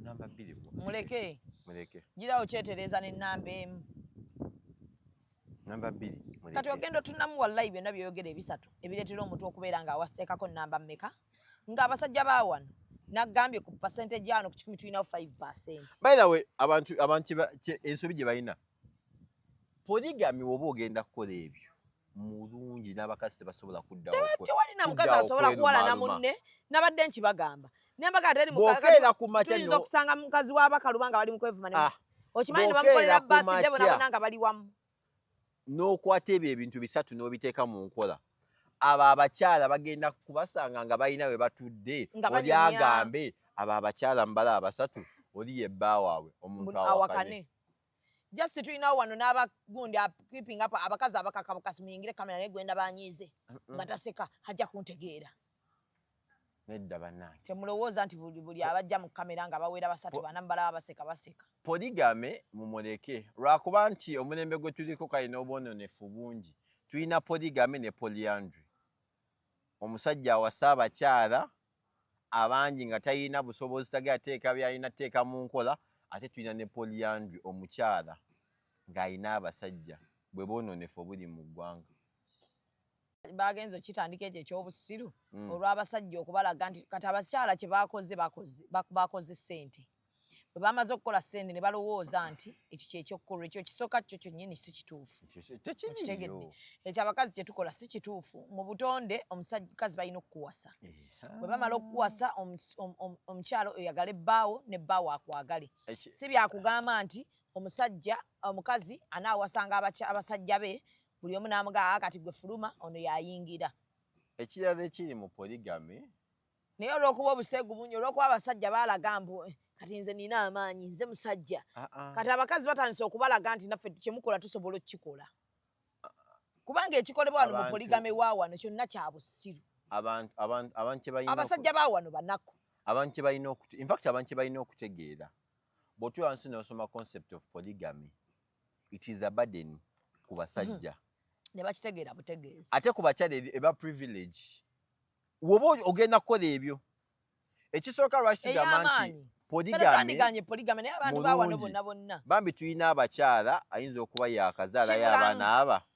namba 2. Muleke. Muleke. Girawo kyetereeza n'ennamba emu. Namba 2 muleke. Kati ogenda otunamu, wallayi byonna byoyogera ebisatu ebireetera omuntu okubeera nga awasiteekako namba mmeka, ng'abasajja ba wano nagambye ku percentage ano ku 100 tulinawo 5. By the way, abantu ensobi gye balina, polygamy, woba ogenda kukola ebyo mulungi n'abakazi tebasobola kuddawo Tewali na mukazi kuddawo asobola kuwalana kwerumaaluma. munne. Nabadde nkibagamba nembaga teri. Bw'okeera ku makya Tuyinza okusanga mukazi w'abakaluba nga bali mu kwevuma Ah, okimanyi ne bw'okeera bamukolera ku birthday makya. bona bona nga bali wamu. N'okwata ebyo ebintu bisatu n'obiteeka mu nkola, abo abakyala bagenda kubasanga nga balina we batudde. Nga Oli banyumya. agambe abo abakyala mbala abasatu, oli ye bba waabwe, omuntu awakane. Awakane. Just tulinawo wano n'abagundi keeping up abakazi abakakabukasi, muyingire kamera, naye gwenda banyiize nga taseka ajja kuntegeera. Nedda bannange. Temulowooza nti buli abajja mu kamera nga bawera basatu, bana, mubalaba baseka baseka. Polygamy mumuleke, lwakuba nti omulembe gwe tuliko kalina obwononefu bungi. Tulina polygamy ne polyandry, omusajja awasa abakyala abangi nga talina busobozi, tagala teeka byalina teeka mu nkola. Ate tulina ne polyandry, omukyala ng'alina abasajja. Bwe bwononefu obuli mu ggwanga. Bagenza okitandika ekyo ekyobusiru olw'abasajja okubalaga nti kati abakyala kye bakoze bakoze ssente. Bwe bamaze okukola ssente ne balowooza nti ekyo kyekyokukolwa, ekyo kisooka kyo kyonnyini si kituufu. Tekiriyo. Okitegedde? Ekyo abakazi kye tukola si kituufu. Mu butonde omusajja balina okukuwasa. Bwe bamala okukuwasa, omukyala oyagale bbaawo ne bbaawo akwagale. Si byakugamba nti omusajja omukazi anaawasanga abasajja be buli omu n'amugaa kati gwe fuluma, ono yayingira. Ekirala ekiri mu polygamy, Naye olw'okuba obuseegu bungi, olw'okuba abasajja baalaga mbu "Eh, kati nze nina amaanyi, nze musajja," Ah, ah. kati abakazi batandise okubalaga nti naffe kyemukola tusobola okukikola, kubanga ekikolebwa wano mu polygamy wa wano kyonna kya busiru. Abantu kye balina Abasajja ba wano banaku. Abantu kye balina in fact, abantu kye balina okutegeera, bw'otuula wansi n'osoma concept of polygamy, it is a burden ku basajja. Ne bakitegeera butegeezi. Ate ku bakyala eba privilege. Woba ogenda kukola ebyo, ekisooka lwaki tugamba nti Ey'amaanyi polygamy twandiganye polygamy, naye abantu ba wano mulungi. bonna bonna. Bambi tulina abakyala ayinza okuba yakazaalayo Kibulamu. abaana aba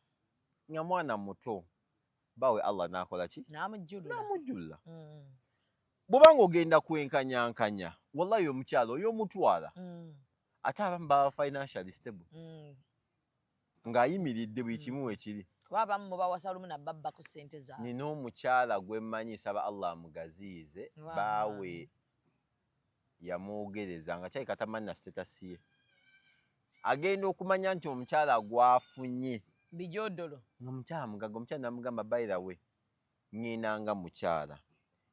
nga mwana muto, bawe Allah n'akola ki? N'amujjulula. N'amujjulula. Bw'obanga ogenda kwenkanyankanya, wallahi omukyala oyo omutwala, ate abamu baba financially stable, ng'ayimiridde buli kimu wekiri. Kuba abamu mubawasa lumu nababba ku ssente zaabwe. Nina omukyala gwe mmanyi, saba Allah amugaziyize, baawe yamwogereza nga kyali katamanyi na status ye, agenda okumanya nti omukyala gwafunye Bijodolo. Nga mukyala mugagga. Omukyala namugamba, "By the way, ŋŋenda nga mukyala,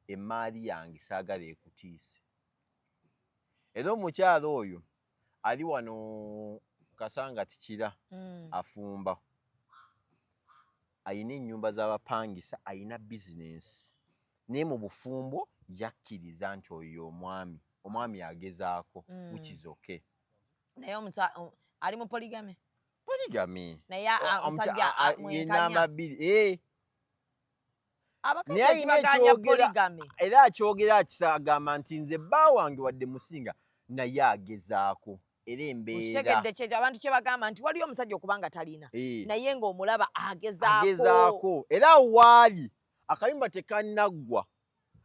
emaali yange saagala ekutiise." Era omukyala oyo ali wano Kasanga Tikira, afumba, ayina ennyumba z'abapangisa, ayina bizinensi, naye mu bufumbo yakkiriza nti oyo omwami agezaako, which is okay. Naye ali mu polygamy? Polygamy. Naye omusajja Ye mwenkanya. Namba 2, eh. Abakazi Naye alina ekibaganya polygamy. Era akyogera akisagamba nti nze bba wange wadde musinga, naye agezaako, era embeera Okitegedde? Kyekyo abantu kye bagamba nti waliyo omusajja okuba nga talina, naye ng'omulaba agezaako. Agezaako, era awo waali akayumba tekannaggwa,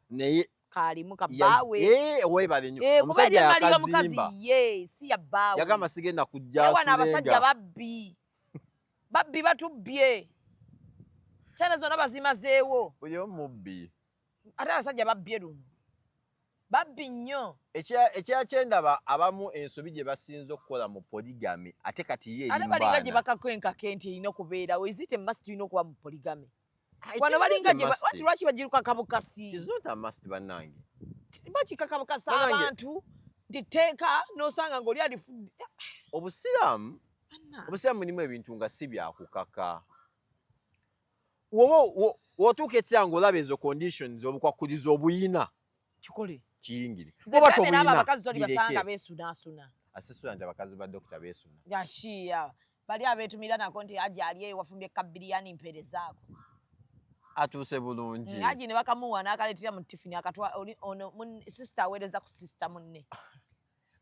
naye Kaalimu kabbaawe. Eh, weebale nnyo. Eh, kuba eri Omusajja emaali y'omukazi yakazimba. ye si ya bbaawe. Yagamba sigenda kujja Naye wano abasajja asulenga. babbi, babbi, batubbye sente zonna bazimazeewo. Buli omu mubbi. Ate abasajja babbye luno, babbi nnyo. Ekya kyendaba, abamu ensobi gye basinze okukola mu polygamy, ate kati ye Ate eri mu balinga gye baana. bakakwenkake nti erina okubeerawo. Is it a must tulina okuba mu polygamy? Ah, it Wano is not balinga a gye must. Lwaki bakirukakabukasi? It is not a must, bannange. Bakikakabukasa Bannange. abantu Nti tteeka n'osanga ng'oli alifudde. Obusiraamu, Anna. obusiraamu mulimu ebintu nga si byakukaka. Woba wotuuka ekira ng'olaba ezo conditions, obukwakkulizo obuyina, Kikole. Kiyingire. Nze Oba ndabye n'abo tobuyina, abakazi toli basanga bireke. beesunaasuna. Asisula nti abakazi ba dokita beesuna. Yashiya bali abeetumira nako nti aji ali eyo wafumbye kabiriyani mpeerezaako. Atuuse bulungi. Aji ne bakamuwa n'akaleetera mu tifini akatwa oli ono sister aweereza ku sister munne.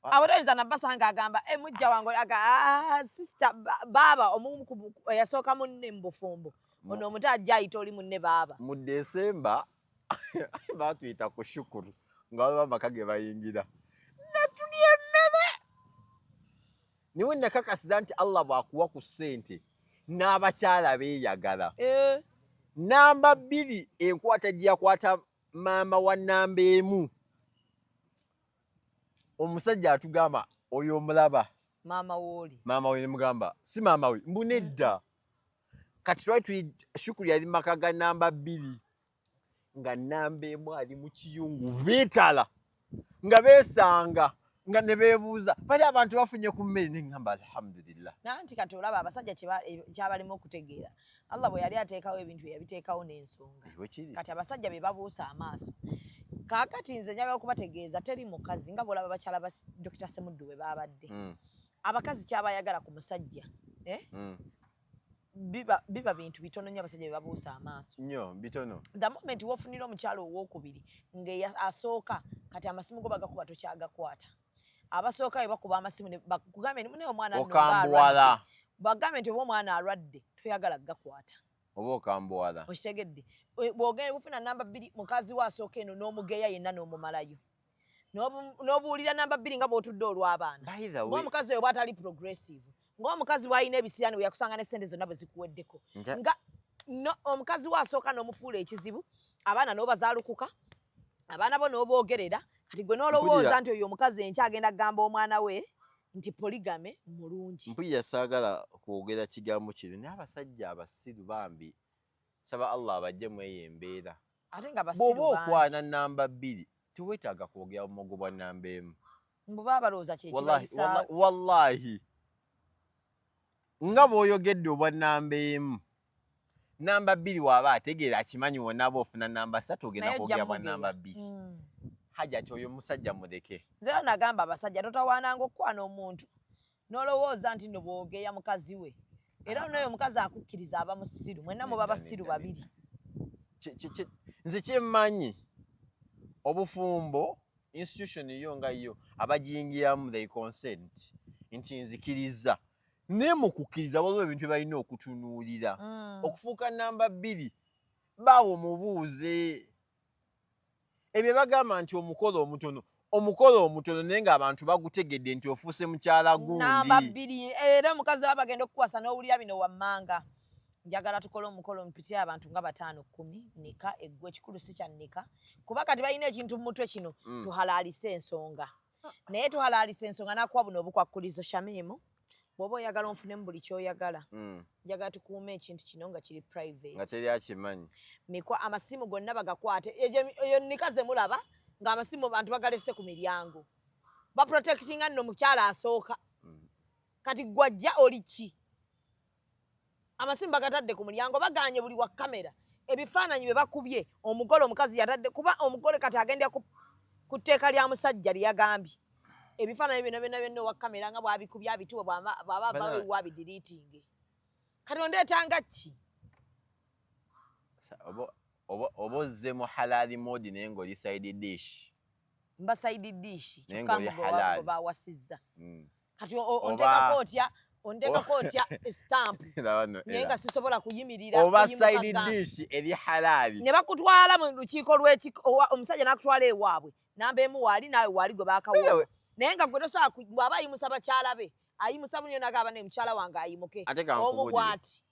Abo toyinza nabasanga agamba e mujja wange aga, "Ah, sister baaba omu eyasooka munne mu bufumbo ono omuto ajja ayita oli munne baaba." Mu Desemba batuyita ku shukuru nga waliwo amaka ge bayingira, netulya emmere, niwe nakakasiza nti Allah bw'akuwa ku ssente n'abakyala beeyagala. Namba 2, enkwata gye yakwata maama wa namba 1, omusajja atugamba oyo omulaba. Maama wooli. Maama we, nemugamba si maama we, mbu nedda. Kati twali tuli shukuru, yali maka ga namba 2, nga namba 1 ali mu kiyungu, beetala nga beesanga nga ne beebuuza bali abantu bafunye ku mmere, neŋŋamba alhamdulillah. Nanti kati olaba abasajja kyabalema okutegeera, Allah bwe yali ateekawo ebintu yabiteekawo n'ensonga. Bwe kiri. Kati abasajja be babuusa amaaso. Kaakati nze njagala okubategeeza, teri mukazi nga bw'olaba bakyala ba Dokita Semuddu bwe babadde, abakazi kyabayagala ku musajja, eh? Biba bintu bitono nnyo abasajja bye babuusa amaaso. Nnyo bitono. The moment wofunira omukyalo owokubiri nga asooka, kati amasimu go bagakuba tokyagakwata. Abasooka bwe bakuba amasimu ne bakugambye nti, "Naye omwana nno nga Okambuwala. alwadde." Bagambe nti oba omwana alwadde, toyagala gakwata. Oba okambuwala. Okitegedde? Bw'ogenda bufuna namba 2, mukazi we asooka eno n'omugeya yenna n'omumalayo, n'obuwulira namba 2 nga bw'otudde olw'abaana. By the way, Ng'omukazi oyo bw'atali progressive, ng'omukazi bw'alina ebisiraani, bwe yakusanga ne sente zonna bwe zikuweddeko, nga no, omukazi we asooka n'omufuula ekizibu, abaana n'obazaalukuka, abaana bo n'oboogerera. Kati gwe n'olowooza Mpulira. nti oyo omukazi enkya agenda kugamba omwana we nti polygamy mulungi. Mpulira saagala kwogera kigambo kino, naye abasajja abasiru bambi, saba Allah abajjemu eyo embeera. Ate nga basiru Bw'oba bangi. okwana namba 2, teweetaaga kwogera bumogo bwa namba 1. Mbu baba balowooza kye Wallahi, kibayisaawo. Wallahi, nga bw'oyogedde obwa namba 1, namba 2 waaba ategeera akimanyi, wonna ofuna namba 3 ogenda Naye ojja kwogera bwa mugeya. namba 2. Hajati oyo omusajja muleke. Nze era nagamba abasajja, totawaananga okukwana omuntu n'olowooza nti nno bw'ogeya mukazi we, era n'oyo omukazi akukkiriza aba musiru, mwenna muba Nedda, basiru nedda, babiri. Nze kyemmanyi, obufumbo institution yo nga yo abagiyingiramu, they consent nti nzikiriza, naye mu kukkiriza waliwo ebintu bye balina okutunuulira. Okufuuka namba 2, baawo mubuuze ebyo. Bagamba nti omukolo omutono, omukolo omutono, naye ng'abantu bagutegedde nti ofuuse mukyala Namba gundi. 2, era omukazi waba bagenda okukuwasa n'owulira bino wammanga: njagala tukole omukolo mpitire abantu nga 5, 10, nika eggwe. Ekikulu si kya nika, kuba kati balina ekintu mu mutwe kino, tuhalaalise ensonga. Naye tuhalaalise ensonga n'akuwa buno obukwakkulizo. Shamimu, bw'oba oyagala onfunemu buli ky'oyagala, njagala tukuume ekintu kino nga kiri private. Nga teri akimanyi. Mikwa amasimu gonna bagakwate. Eyo nika ze mulaba ng'amasimu abantu bagalese ku miryango, baprotectinga nno omukyala asooka. Kati gwajja oli ki? Amasimu bagatadde ku mulyango, baganye buli wa kamera, ebifaananyi bye bakubye omugole omukazi yatadde, kuba omugole kati agenda ku tteeka lya musajja lye yagambye. Ebifaananyi byonna byonna byonna owa kamera nga bwabikubye abituwe, bw'aba avawo ewa abideletinge. Kati ondeetanga ki? Oba ozze mu halali mode, naye ng'oli side dish. Mba side dish. Naye Kyokka ng'oli mbu halal. bawasizza. Kati onteekako otya, onteekako otya stamp, Laba nno naye era. nga sisobola kuyimirira Oba kuyimuka side dish eri halali. Ne bakutwala mu lukiiko omusajja n'akutwala ewaabwe, namba 1 waali, naawe waali gwe bakawa, naye nga gwe tosobola bw'aba ayimusa bakyala be, ayimusa bunyo nagamba ne mukyala wange ayimuke Ate omu kankubuulire. bw'ati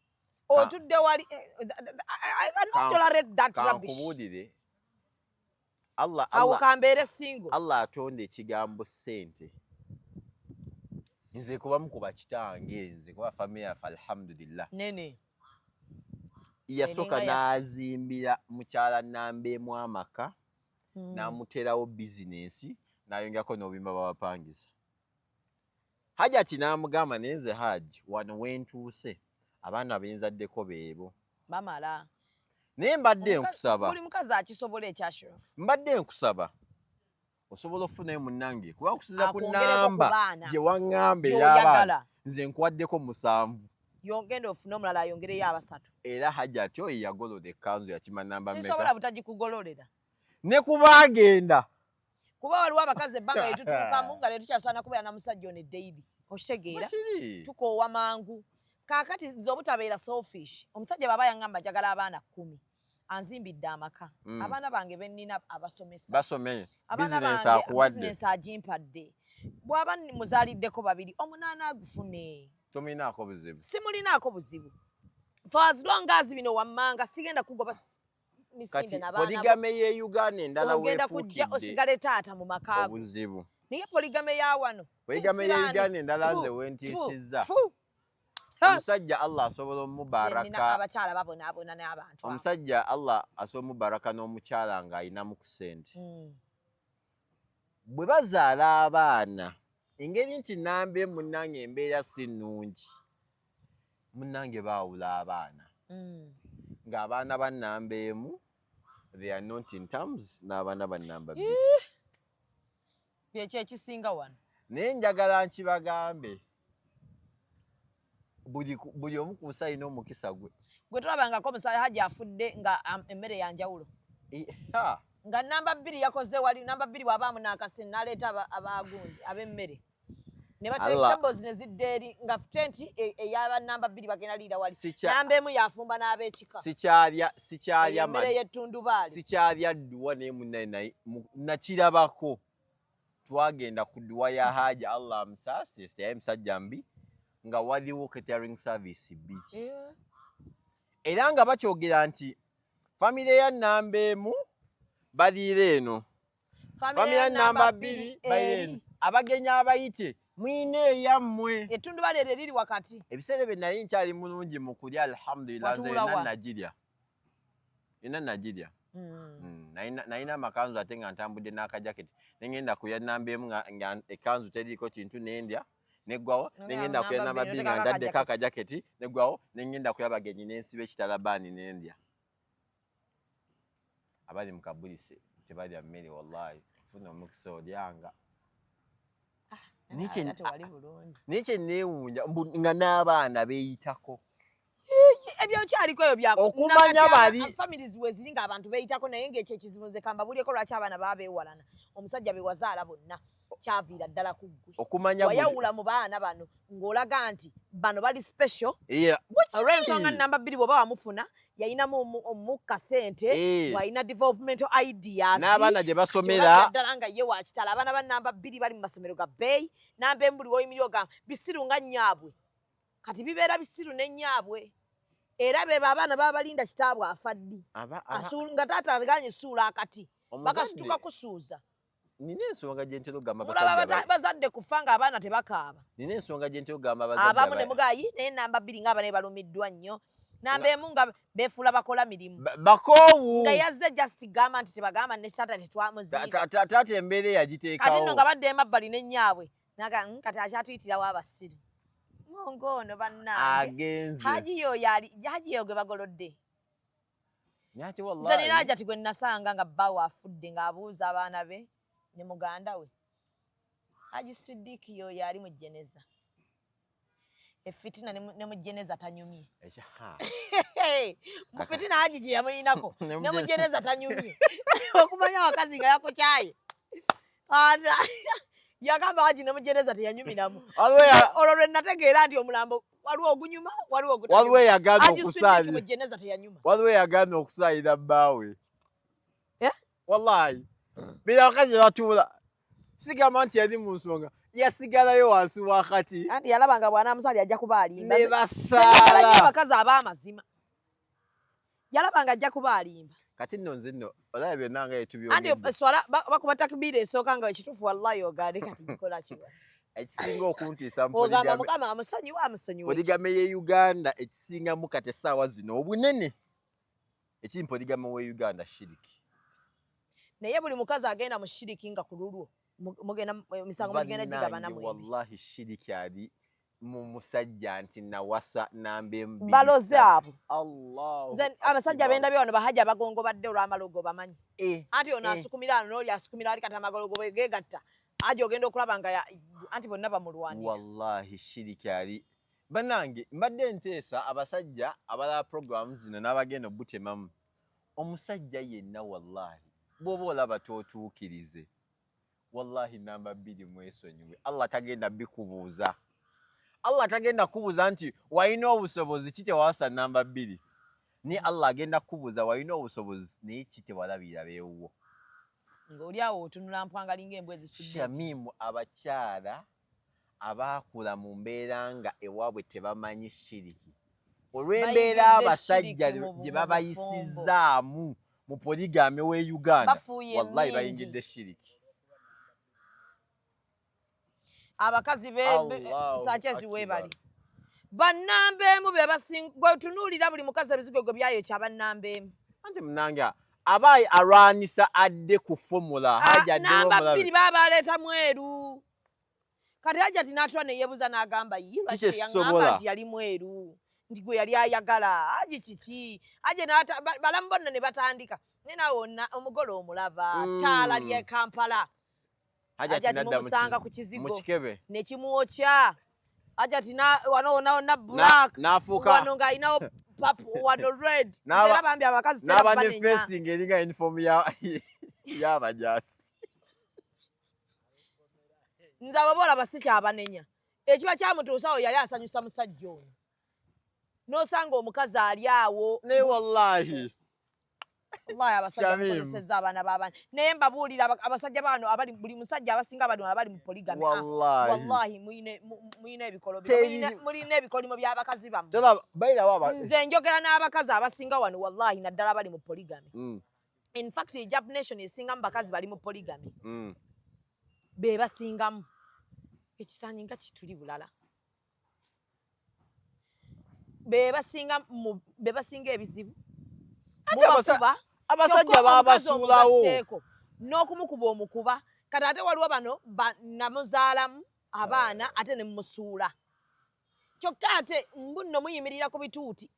otudde wali. I cannot tolerate that rubbish. Kankubuulire, Allah, Awo Allah, kambeere single. Allah atonda ekigambo ssente. Nze kubamu ku bakitange, nze kuba family yaffe alhamdulillah, Nene. yasooka Eringa n'azimbira mukyala namba 1 amaka, n'amuteerawo bizinensi. N'ayongerako n'obuyumba bw'abapangisa. Hajati n'amugamba, naye nze Haji, wano wentuuse abaana benzaddeko beebo. Bamala. Naye mbadde nkusaba. Buli mukazi akisobola ekya Ashraf. Mbadde nkusaba osobola okufunayo munnange, kuba okusinza ku Akwongereko ku namba baana. gye waŋŋamba Gy'oyagala. ey'abaana, nze nkuwaddeko 7. Yongenda ofune omulala ayongereyo abasatu. Era Hajati oyo yagolola ekkanzu, yakima namba Sisobola mmeka? butagikugololera. Ne kuba agenda. Kuba waliwo abakazi ebbanga lyetutuukamu nga tetukyasaana kubeera na musajja ono eddairi. Okitegeera? Bwekiri. Tukoowa mangu. Kaakati nze obutabeera selfish, omusajja bw'aba yaŋŋamba njagala abaana 10, anzimbidde amaka. Abaana bange bennina abasomesa. Basome. Abaana Bizinensi bange akuwadde. bizinensi agimpadde. Bw'aba muzaaliddeko babiri, omunaana agufune. Tomulinaako buzibu. Simulinaako buzibu. For as long as bino wammanga sigenda kugoba misinde Kati n'abaana bo. polygamy ye Uganda endala Ogenda kujja weefuukidde osigale taata mu maka go. obuzibu. Naye polygamy ya wano. Polygamy ye Kisiraani. Uganda endala nze Fu, wentiisizza. fu, fu. Ha! Omusajja Allah asobola Nze nina omubaraka. abakyala babonaabona n'abantu abo. Omusajja Allah asobola omubaraka n'omukyala ng'alinamu ku ssente. Bwe bazaala abaana, engeri nti namba emu munnange embeera si nnungi, munnange baawula abaana. Ng'abaana ba namba emu they are not in terms n'abaana ba namba 2. Byekyo ekisinga wano. Naye njagala nkibagambe, buli omu ku nsi alina omukisa gwe. Gwe tolabangako omusajja Hajji afudde nga emmere ya njawulo. Ha. Nga namba 2 yakoze wali, namba 2 bw'abaamu n'akasi n'aleeta abagundi ab'emmere. Ne bateeka Allah. tables ne zidda eri nga tenti ey'aba namba 2 bagenda liira wali. Sikya- Namba 1 yafumba n'ab'ekika. Sikyalya Emmere y'ettundubaali. Sikyalya dduwa naye munnaye naye nakirabako. Twagenda ku dduwa ya Haji, Allah amusaasire, teyayi musajja mbi, nga waliwo catering service 2. Era nga bakyogera nti famire ya namba 1 baliira eno, famire ya namba 2 baliira eno. Abagenyi abayite mwine eyammwe. Ettundubaali eryo eriri wakati. Ebiseera bye nali nkyali mulungi mu kulya, alhamdulillah, nze Watuula yonna wa? nagirya. Yonna nagirya. Nalina amakanzu ate nga ntambudde n'akajaketi, ne ngenda ku ya namba 1 nga ekkanzu teriiko kintu, ne ndya neggwawo, ne ngenda ku ya namba 2 nga ntaddeko akajaketi, neggwawo, ne ngenda ku y'abagenyi ne nsiba ekitalabaani ne ndya. Abali mu kabuli tebalya mmere, wallahi, funa omukisa olyanga. Ate wali bulungi. Naye kye neewuunya, nga n'abaana beeyitako. Ebyo kyaliko ebyo bya Okumanya nakati bali- families we ziri ng'abantu beeyitako, naye ng'ekyo ekizibu nze kambabuulireko lwaki abaana baba beewalana. Omusajja be wazaala bonna kyaviira ddala ku ggwe. Okumanya buli- Wayawula mu baana bano ng'olaga nti bano bali special. Yeah. Olw'ensonga namba 2 bw'oba wamufuna yalinamu omukka ssente, walina developmental ideas. N'abaana gye basomera. Kati ddala nga ye wa kitalo. Abaana ba namba 2 bali mu masomero ga bbeeyi, namba 1 buli w'oyimirira ogamba bisiru nga nnyaabwe. Kati bibeera bisiru ne nnyaabwe. Era bebo abaana baba balinda kitaabwe afa ddi. Nga taata aganye ssuula akati. Omuzadde Bakasituka kusuuza. Nina ensonga gye ntera okugamba Mulaba abasajja bazadde kufa ng'abaana tebakaaba. Nina ensonga gye ntera okugamba abazadde Abamu ne mugayi, naye namba 2 ng'abaana be balumiddwa nnyo. Namba 1 nga beefuula bakola mirimu. Bakoowu. Nga yazze just gamba nti tebagamba ne taata tetwamuziika. Taata embeera eyagiteekawo. Kati nno nga badda emabbali ne nnyaabwe. Naga, kati akyatuyitirawo abasiru. Mungu ono bannange. Agenze. Haji y'oyo ali, Haji y'oyo gwe bagolodde. Naye ate Nze wallahi. nina Hajati gwe nasanga nga bbaawe afudde ng'abuuza abaana be ne muganda we. Haji Siddiq y'oyo ali mu Jeneza. Effitina ne mu Jeneza tanyumye. Ekya, ha. Mu fitina Haji gye yamulinako, Ne mu ne mu Jeneza. Jeneza tanyumye. Okumanya abakazi nga yakukyaye. Ana, yagamba Haji ne mu Jeneza teyanyumiramu. Waliwo Olwo lwe nategeera nti omulambo waliwo ogunyuma, waliwo ogutanyuma. Waliwo eyagaana Haji Siddiq okusaayira. mu Jeneza teyanyuma. Waliwo eyagaana okusaayira bbaawe. Eh? Wallahi. Bino abakazi batuula. Sigamba nti yali mu nsonga. Yasigalayo wansi wa kati. Anti yalaba nga bw'anaamusaali ajja kuba alimba. Ne Nze basaala. njagala nnyo abakazi ab'amazima. Yalaba nga ajja kuba alimba. Kati nno nze nno olaba byonna nga Anti etubyongedde. swala bakuba takbiira esooka nga ekituufu wallahi ogaane kati nkola ki wa? Ekisinga okuntiisa mu Ogamba Mukama amusonyiwe, amusonyiwe. polygamy ye Uganda ekisingamu kati essaawa zino obunene ekiri polygamy we Uganda shiriki. Naye buli mukazi agenda mu shiriki nga ku lulwo. Mugenda emisango mugenda gigabana Bannange, mwembi. Wallahi shiriki ali mu musajja nti nawasa namba emu bbiri, Baloze ssatu. abo. Allahu Nze abasajja Akbar. bendabye wano bahajja abagongobadde olw'amalogo bamanyi. Anti ono asukumira ano n'oli asukumira ali, kati amagologo bwe geegatta aji ogenda okulaba nga anti bonna bamulwanira. Wallahi shiriki ali, bannange. Mbadde nteesa abasajja abalaba programu zino n'abagenda obutemamu omusajja yenna, wallahi bw'oba olaba tootuukirize, wallahi namba 2 mwesonyiwe. Allah tagenda bikubuuza. Allah tagenda kubuuza nti walina obusobozi ki tewawasa namba 2, naye Allah agenda kukubuuza walina obusobozi naye ki tewalabirira beewuwo. Ng'oli awo otunula mpwangalinga embwa ezisudde. Shamimu, abakyala abaakula mu mbeera nga ewaabwe tebamanyi shiriki, olw'embeera Bayingidde abasajja shiriki gye mu babayisizaamu mu polygamy w'e Uganda, Bafuuye wallahi emmindi. bayingidde shiriki. Abakazi Allahu Sanchez Akbar. weebali bannamba emu be basinga. Gwe tunuulira buli mukazi ebizigo gwe byayokya abannamba emu. Anti munange aba alwanisa adde ku formula. Ah, Haja addewo namba omulabe. 2 baba baleeta mweru. Kati Hajati n'atula neyeebuuza n'agamba, "Ye lwaki Kiki teyaŋŋamba ekisobola? nti yali mweru, nti gwe yali ayagala aji kiki?" Aje balamu bonna ne batandika naye naawe omugole omulaba ttaala ly'e Kampala. Hajati Hajati nadda mu mumusanga ku kizigo. mu kikebe. Ne kimwokya. Hajati wano wonna wonna black, N'afuuka wano ng'alinawo purple, wano red. Era bambi abakazi tera n'aba ne kubanenya. face ng'eringa uniform y'abajaasi. Nze abo boolaba sikyabanenya. Ekiba kyamutuusawo yali asanyusa musajja ono, n'osanga omukazi ali awo. Naye wallahi Wallahi abasajja Shamim. mukozesezza abaana b'abaana. Naye mbabuulira, abasajja bano abali, buli musajja, abasinga bano abali mu polygamy, ah, wallahi wallahi muyina ebikolo mulina ebikolimo by'abakazi bammwe. Tolaba bayirawo aba Nze njogera n'abakazi abasinga wano, wallahi naddala abali mu polygamy. In fact, Hijab Nation esingamu bakazi bali mu polygamy, be basingamu. Ekisaanyi nga kituli bulala, be basinga be basinga ebizibu. Ate Mubakuba. abasajja Kyokka omukazi babasuulawo. omugasseeko n'okumukuba omukuba. Kati ate waliwo bano namuzaalamu abaana ate ne mumusuula. Kyokka ate mbu nno muyimirira ku bituuti,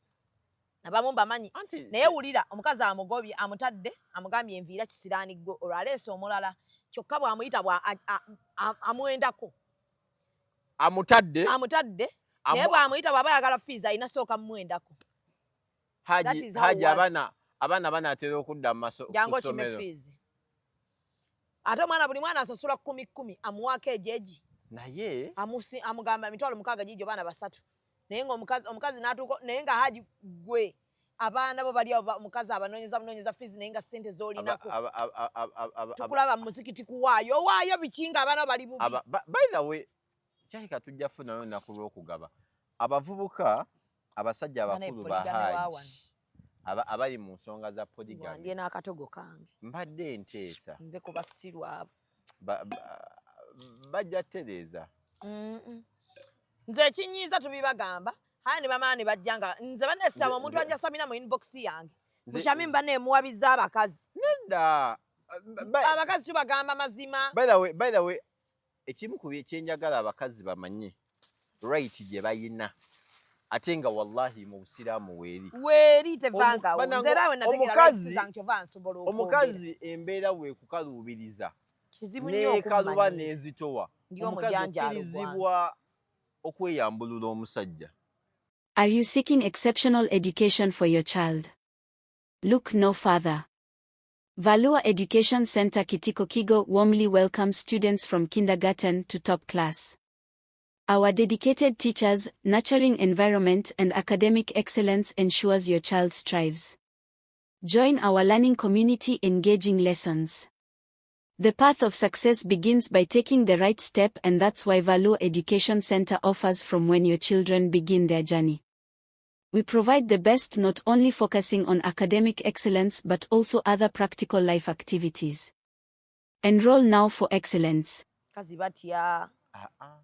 abamu mbamanyi. Anti Naye wulira, omukazi amugobye, amutadde, amugambye enviira kisiraani gwe, olwo aleese omulala. Kyokka bw'amuyita amwendako. Amutadde. Amutadde, naye bw'amuyita bw'aba ayagala fees alina sooka mumwendako. That Haji is how Haji it was. Abaana banaatera okudda mu maso Jangu ku okime ssomero. fees. Ate omwana, buli mwana asasula kumi kumi, amuwaako ejeegi. Naye Amugamba 60,000 gijo, baana basatu. Naye nga omukazi n'atuuka, naye nga Haji gwe abaana bo bali awo, omukazi abanoonyeza bunoonyeza fees, naye nga ssente z'olinako tukulaba mu muzikiti kuwaayo owaayo biki nga abaana bo bali bubi. By the way, kyalika tujja funayo olunaku lw'okugaba abavubuka, abasajja Bana abakulu, polygamy wa wano. bahaji abali mu nsonga za polygamy. Wandye n'akatogo kange. Mbadde nteesa Nve ku basiru abo. Bajja tereeza. Nze ekinyiiza tubibagamba haya ne bamala ne bajja nga nze banesaba omuntu ajja samina mu inbox yange. Mushami mba nemuwabiza abakazi. Nedda. Abakazi tubagamba mazima. By the way, ekimu ku kyenjagala abakazi bamanye right gye bayina, ate nga wallahi mu busiraamu weeri. Weeri, tevangawo. Banange, Nze era we nategeera rights zange, kyova nsobola okwogera. Omukazi embeera weekukaluubiriza Kizibu nnyo n'ekaluba okummanyira. n'ezitowa, Ndi omukazi omujanjaalo gwange. okkirizibwa okweyambulula omusajja. Are you seeking exceptional education for your child? Look no further. Valua Education Center Kitiko Kigo warmly welcomes students from kindergarten to top class. Our dedicated teachers, nurturing environment, and academic excellence ensures your child strives. Join our learning community, engaging lessons. The path of success begins by taking the right step, and that's why Valua Education Center offers from when your children begin their journey. We provide the best, not only focusing on academic excellence but also other practical life activities. Enroll now for excellence. Kazi batya. Ah, ah.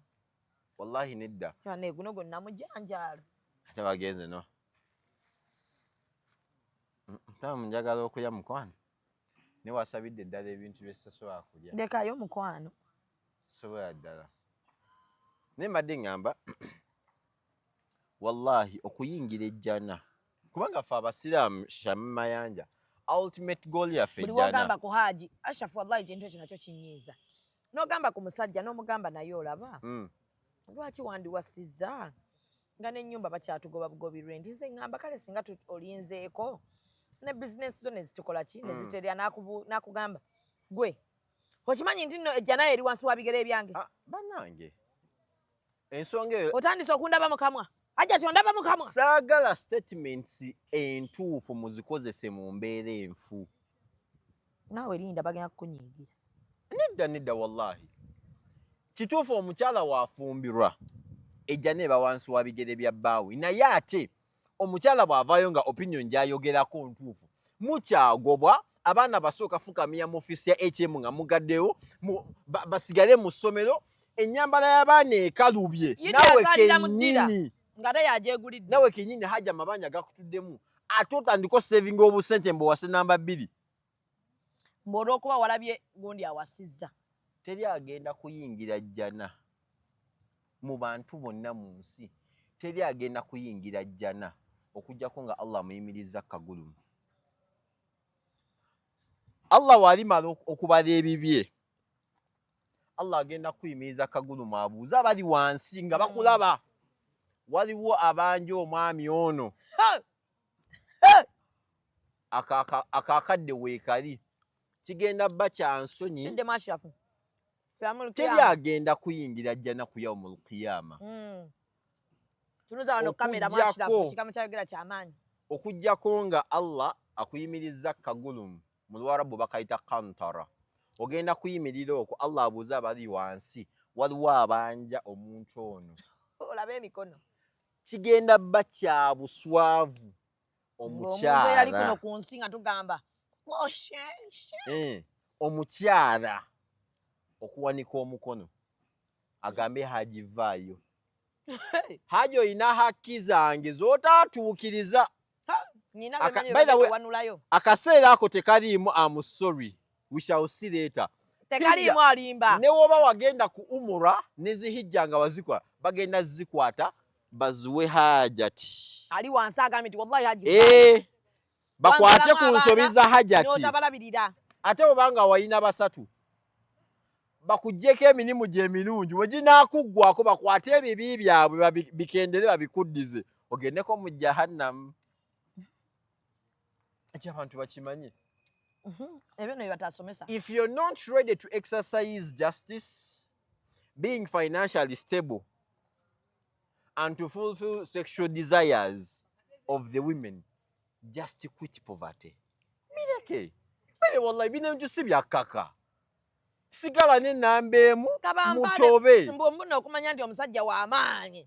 Wallahi nedda. Ne guno gwonna mujanjaalo. Ate bagenze no tamu njagala okulya, mukwano, ne wasabidde eddala ebintu bye sisobola kulya. Ndekayo, mukwano. Sobola ddala, naye mbadde ŋŋamba, wallahi, okuyingira ejjana, kubanga ffe abasiraamu, Shami Mayanja, ultimate goal yaffe Buli ejjana. Wogamba ku Haji Ashraf, wallahi kintu ekyo nakyo kinyiiza. N'ogamba ku musajja n'omugamba, naye olaba lwaki wandiwasizza nga n'ennyumba bakyatugoba bugobi rent? Nze ŋŋamba, kale singa olinzeeko ne bizinesi zo nezitukola ki, neziterera. N'akugamba, gwe okimanyi nti nno ejjana eri wansi wa bigere ebyange. Ah, bannange, ensonga eyo Otandise okundaba mukamwa, ajja tyondaba mukamwa. Saagala statements entuufu muzikozese mu mbeera enfu. Naawe linda, bagenda kukunyiigira. Nedda, nedda, wallahi kituufu. Omukyala waafumbirwa, ejjana eba wansi wa bigere bya bbaawe, naye ate omukyala bw'avaayo nga opinion gy'ayogerako ntuufu, mukyagobwa abaana. Basooka fukamira mu ofiisi ya HM nga mugaddewo basigale mu ssomero. Ennyambala y'abaana ekalubye. Ye Naawe azaalira mu ddira. kennyini Nga ate yagyegulidde. Nawe kennyini, hajja, amabanja gakutuddemu, ate otandika osevinga obusente mbwewase namba 2. Mbu olw'okuba walabye gundi awasizza. Teri agenda kuyingira jjana mu bantu bonna mu nsi, teri agenda kuyingira jjana okugjako nga Allah amuyimiriza kagulumu. Allah walimala okubala ebibye, Allah agenda kuyimiriza kagulumu, abuuze abali wansi nga bakulaba, waliwo abanja omwami ono? Ha! Akakadde weekali kigenda bba kya nsonyi. Kiddemu, Ashrafu. Teri agenda kuyingira jjana ku yaumul qiyama Tunuza wano kamera mu Ashrafu, kigambo kyayogera kyamaanyi. Okugjako nga Allah akuyimiriza kagulumu, mu Lwarabu bakayita kantara. Ogenda kuyimirira okwo, Allah abuuze abali wansi, waliwo abanja omuntu ono? Olabe emikono. Kigenda bba kya buswavu. Ng'omuntu eyali kuno Omukyala ku nsi nga tugamba "Oshe, Omukyala okuwanika omukono agambe, "Haji, vaayo. Haji, olina haki zange z'otaatuukiriza." Nina bemanyi By the way, wanulayo. Akaseera ako tekaliimu "am sorry, we shall see later". Tekaliimu alimba. Ne woba wagenda ku umura ne zihijja nga wazikola, bagenda zikwata baziwe Hajati. Ali wansi agambye nti wallahi Haji, Bakwate ku wanzalamu nsobi abaana, za Hajati. N'otabalabirira. Ate obanga walina basatu, bakuggyeko emirimu gye emirungi, bwe ginaakuggwako bakwate ebibi byabwe bikendere babikuddize, ogendeko mu jahannamu. Ekyo abantu bakimanye. Ebyo no bye batasomesa. If you're not ready to exercise justice, being financially stable and to fulfill sexual desires of the women, just quit poverty. Bireke bere, wallahi bino ebintu si byakkaka. Sigala n'ennamba emu. Kabampale, Mutobe. Mbu mbuna okumanya nti omusajja w'amaanyi,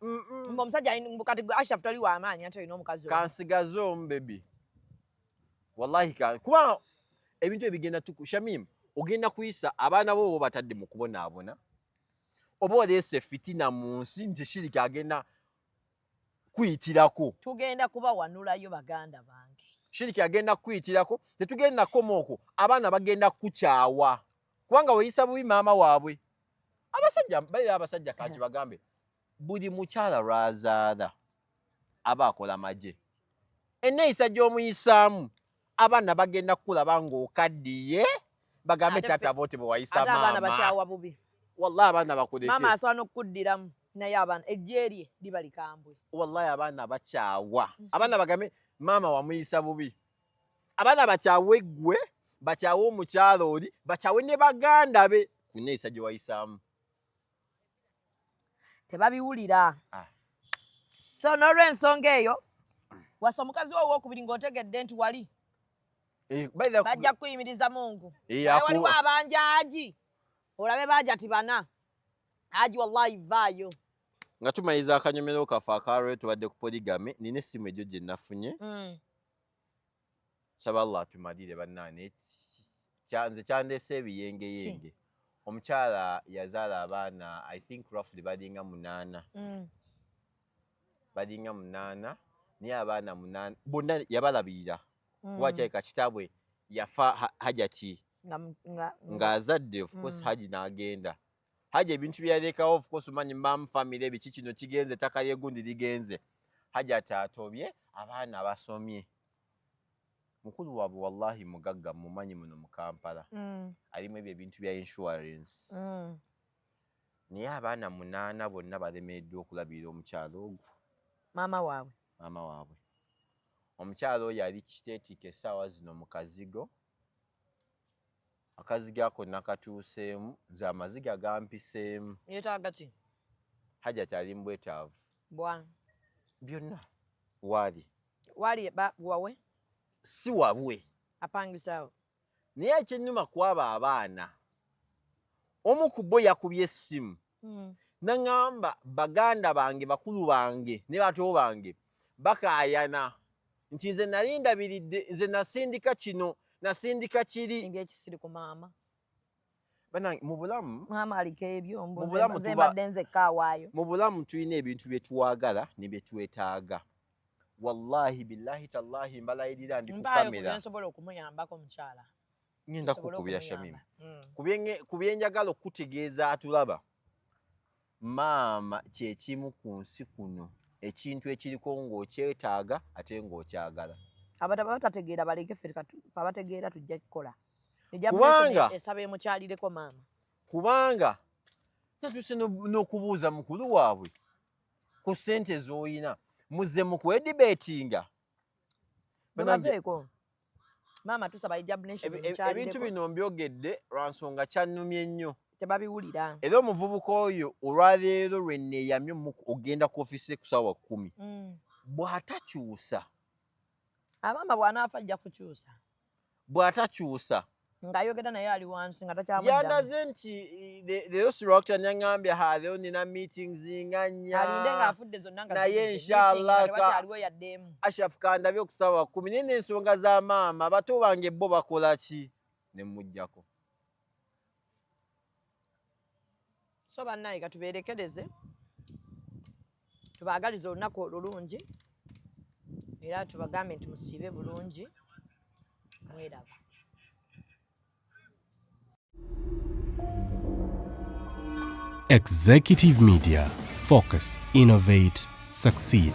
mbu omusajja mbu kati gwe Ashraf toli w'amaanyi ate olina omukazi omu. Kansigaze omu, baby, wallahi kuba ebintu ebigenda tuku. Shamim, ogenda kuyisa abaana bo, bo batadde mu kubonaabona, oba oleese fitina mu nsi nti shiriki agenda kuyitirako. Tugenda kubawanulayo, baganda bange. Shiriki agenda kuyitirako. Tetugenda koma okwo, abaana bagenda kukyawa kubanga weyisa bubi maama waabwe. Abasajja balira, abasajja kanti bagambe, buli mukyala lwazaala aba akola magye. Enneeyisa gy'omuyisaamu, abaana bagenda kukulaba ng'okaddiye, bagambe, Ate "Taata, booti bwe wayisa Ate abaana maama." bakyawa bubi. Wallahi abaana bakuleke. Maama asobola n'okukuddiramu, naye abaana ejje erye liba likambwe. Wallahi abaana bakyawa. Abaana bagambe, "Maama wamuyisa bubi." Abaana bakyawe ggwe, bakyawe omukyala oli, bakyawe ne baganda be ku nneeyisa gye wayisaamu. Tebabiwulira. Ah. So n'olw'ensonga eyo, wasa omukazi wo owokubiri ng'otegedde nti wali By the bajja kukuyimiriza Mungu. Eh, Naye waliwo abanjaaji, olabe baajati bana aji, wallahi vaayo. Nga tumaliriza akanyomero kaffe akalwe, tubadde ku polygamy. Nina essimu egyo gye nafunye. Saba Allah atumalire bannaane. Nze kyandeese ebiyengeyenge. Omukyala yazaala abaana, I think roughly balinga 8. Balinga 8, naye abaana 8 bonna yabalabirira, kuba kyalika kitaabwe yafa Hajati Nga, ng'azadde, of course. Haji n'agenda. Hajji ebintu byeyalekawo, of course omanyi mbamu family, biki, kino kigenze, ettaka lyegundi ligenze. Hajji ati atobye, abaana basomye. Mukulu waabwe wallahi mugagga, mumanyi muno mu Kampala, alimu ebyo ebintu bya insurance, naye abaana 8 bonna balemereddwa okulabirira omukyalo ogwo. Maama waabwe. Maama waabwe. Omukyalo oyo ali kiteetiika essaawa zino mu kazigo. Akazigo ako nakatuuseemu, nze amaziga gampiseemu. Yeetaaga ki? Hajati ali mu bwetaavu. Bwa? Byonna waali. Waali wawe? Si wabwe. Apangisaawo. Naye ekyennuma ku abo abaana, omu ku bo yakubye essimu naŋŋamba, baganda bange, bakulu bange ne bato bange bakaayana nti nze nali ndabiridde, nze nasindika kino, nasindika kiri. Ebyekisiri ku maama. Bannange, mu bulamu Maama aliko ebyo. Mu bulamu Nze mbadde nzekka awaayo. Mu bulamu tulina ebintu bye twagala ne bye twetaaga. Wallahi billahi tallahi, mbalayirira, ndi ku Mpaayo ku kamera. byensobola okumuyambako, mukyala. Ngenda Nsobole kukubira. okumuyamba. Shamimu, ku byenjagala okukutegeeza atulaba, maama kyekimu ku nsi kuno ekintu ekiriko ng'okyetaaga ate ng'okyagala. Abataba batategeera baleke, ffe ffe abategeera tujja kukola. Kubanga- Esaba emukyalireko maama. Kubanga natuuse n'okubuuza mukulu waabwe ku ssente z'oyina, muzze mu kwedebatinga. Bannange, Mubaveeko. Maama tusaba Hijab Nation ebintu emukyalireko. bino mbyogedde lwa nsonga kyannumye nnyo. Tebabiwulira. Era omuvubuka oyo olwaleero lwe neeyamye ogenda ku ofiisi ku ssaawa 10, bw'atakyusa, Abaama bw'anaafa ajja kukyusa. Bw'atakyusa, Ng'ayogera naye ali wansi nga takyamuddamu. Yandaze nti leero sirwakutya, nyaŋŋambye, ha, leero nina meetings nga nnya. Alinde ng'afudde zonna nga Naye ziweze. inshallah Meeting nga tewakyaliwo yadde emu. Ashraf kandabye ku ssaawa 10, naye n'ensonga za maama, bato bange bo bakola ki? Ne muggyako. So bannaye, katubeerekereze, tubaagalize olunaku olulungi, era tubagambe nti musiibe bulungi, mweraba. Executive Media. Focus, innovate, succeed.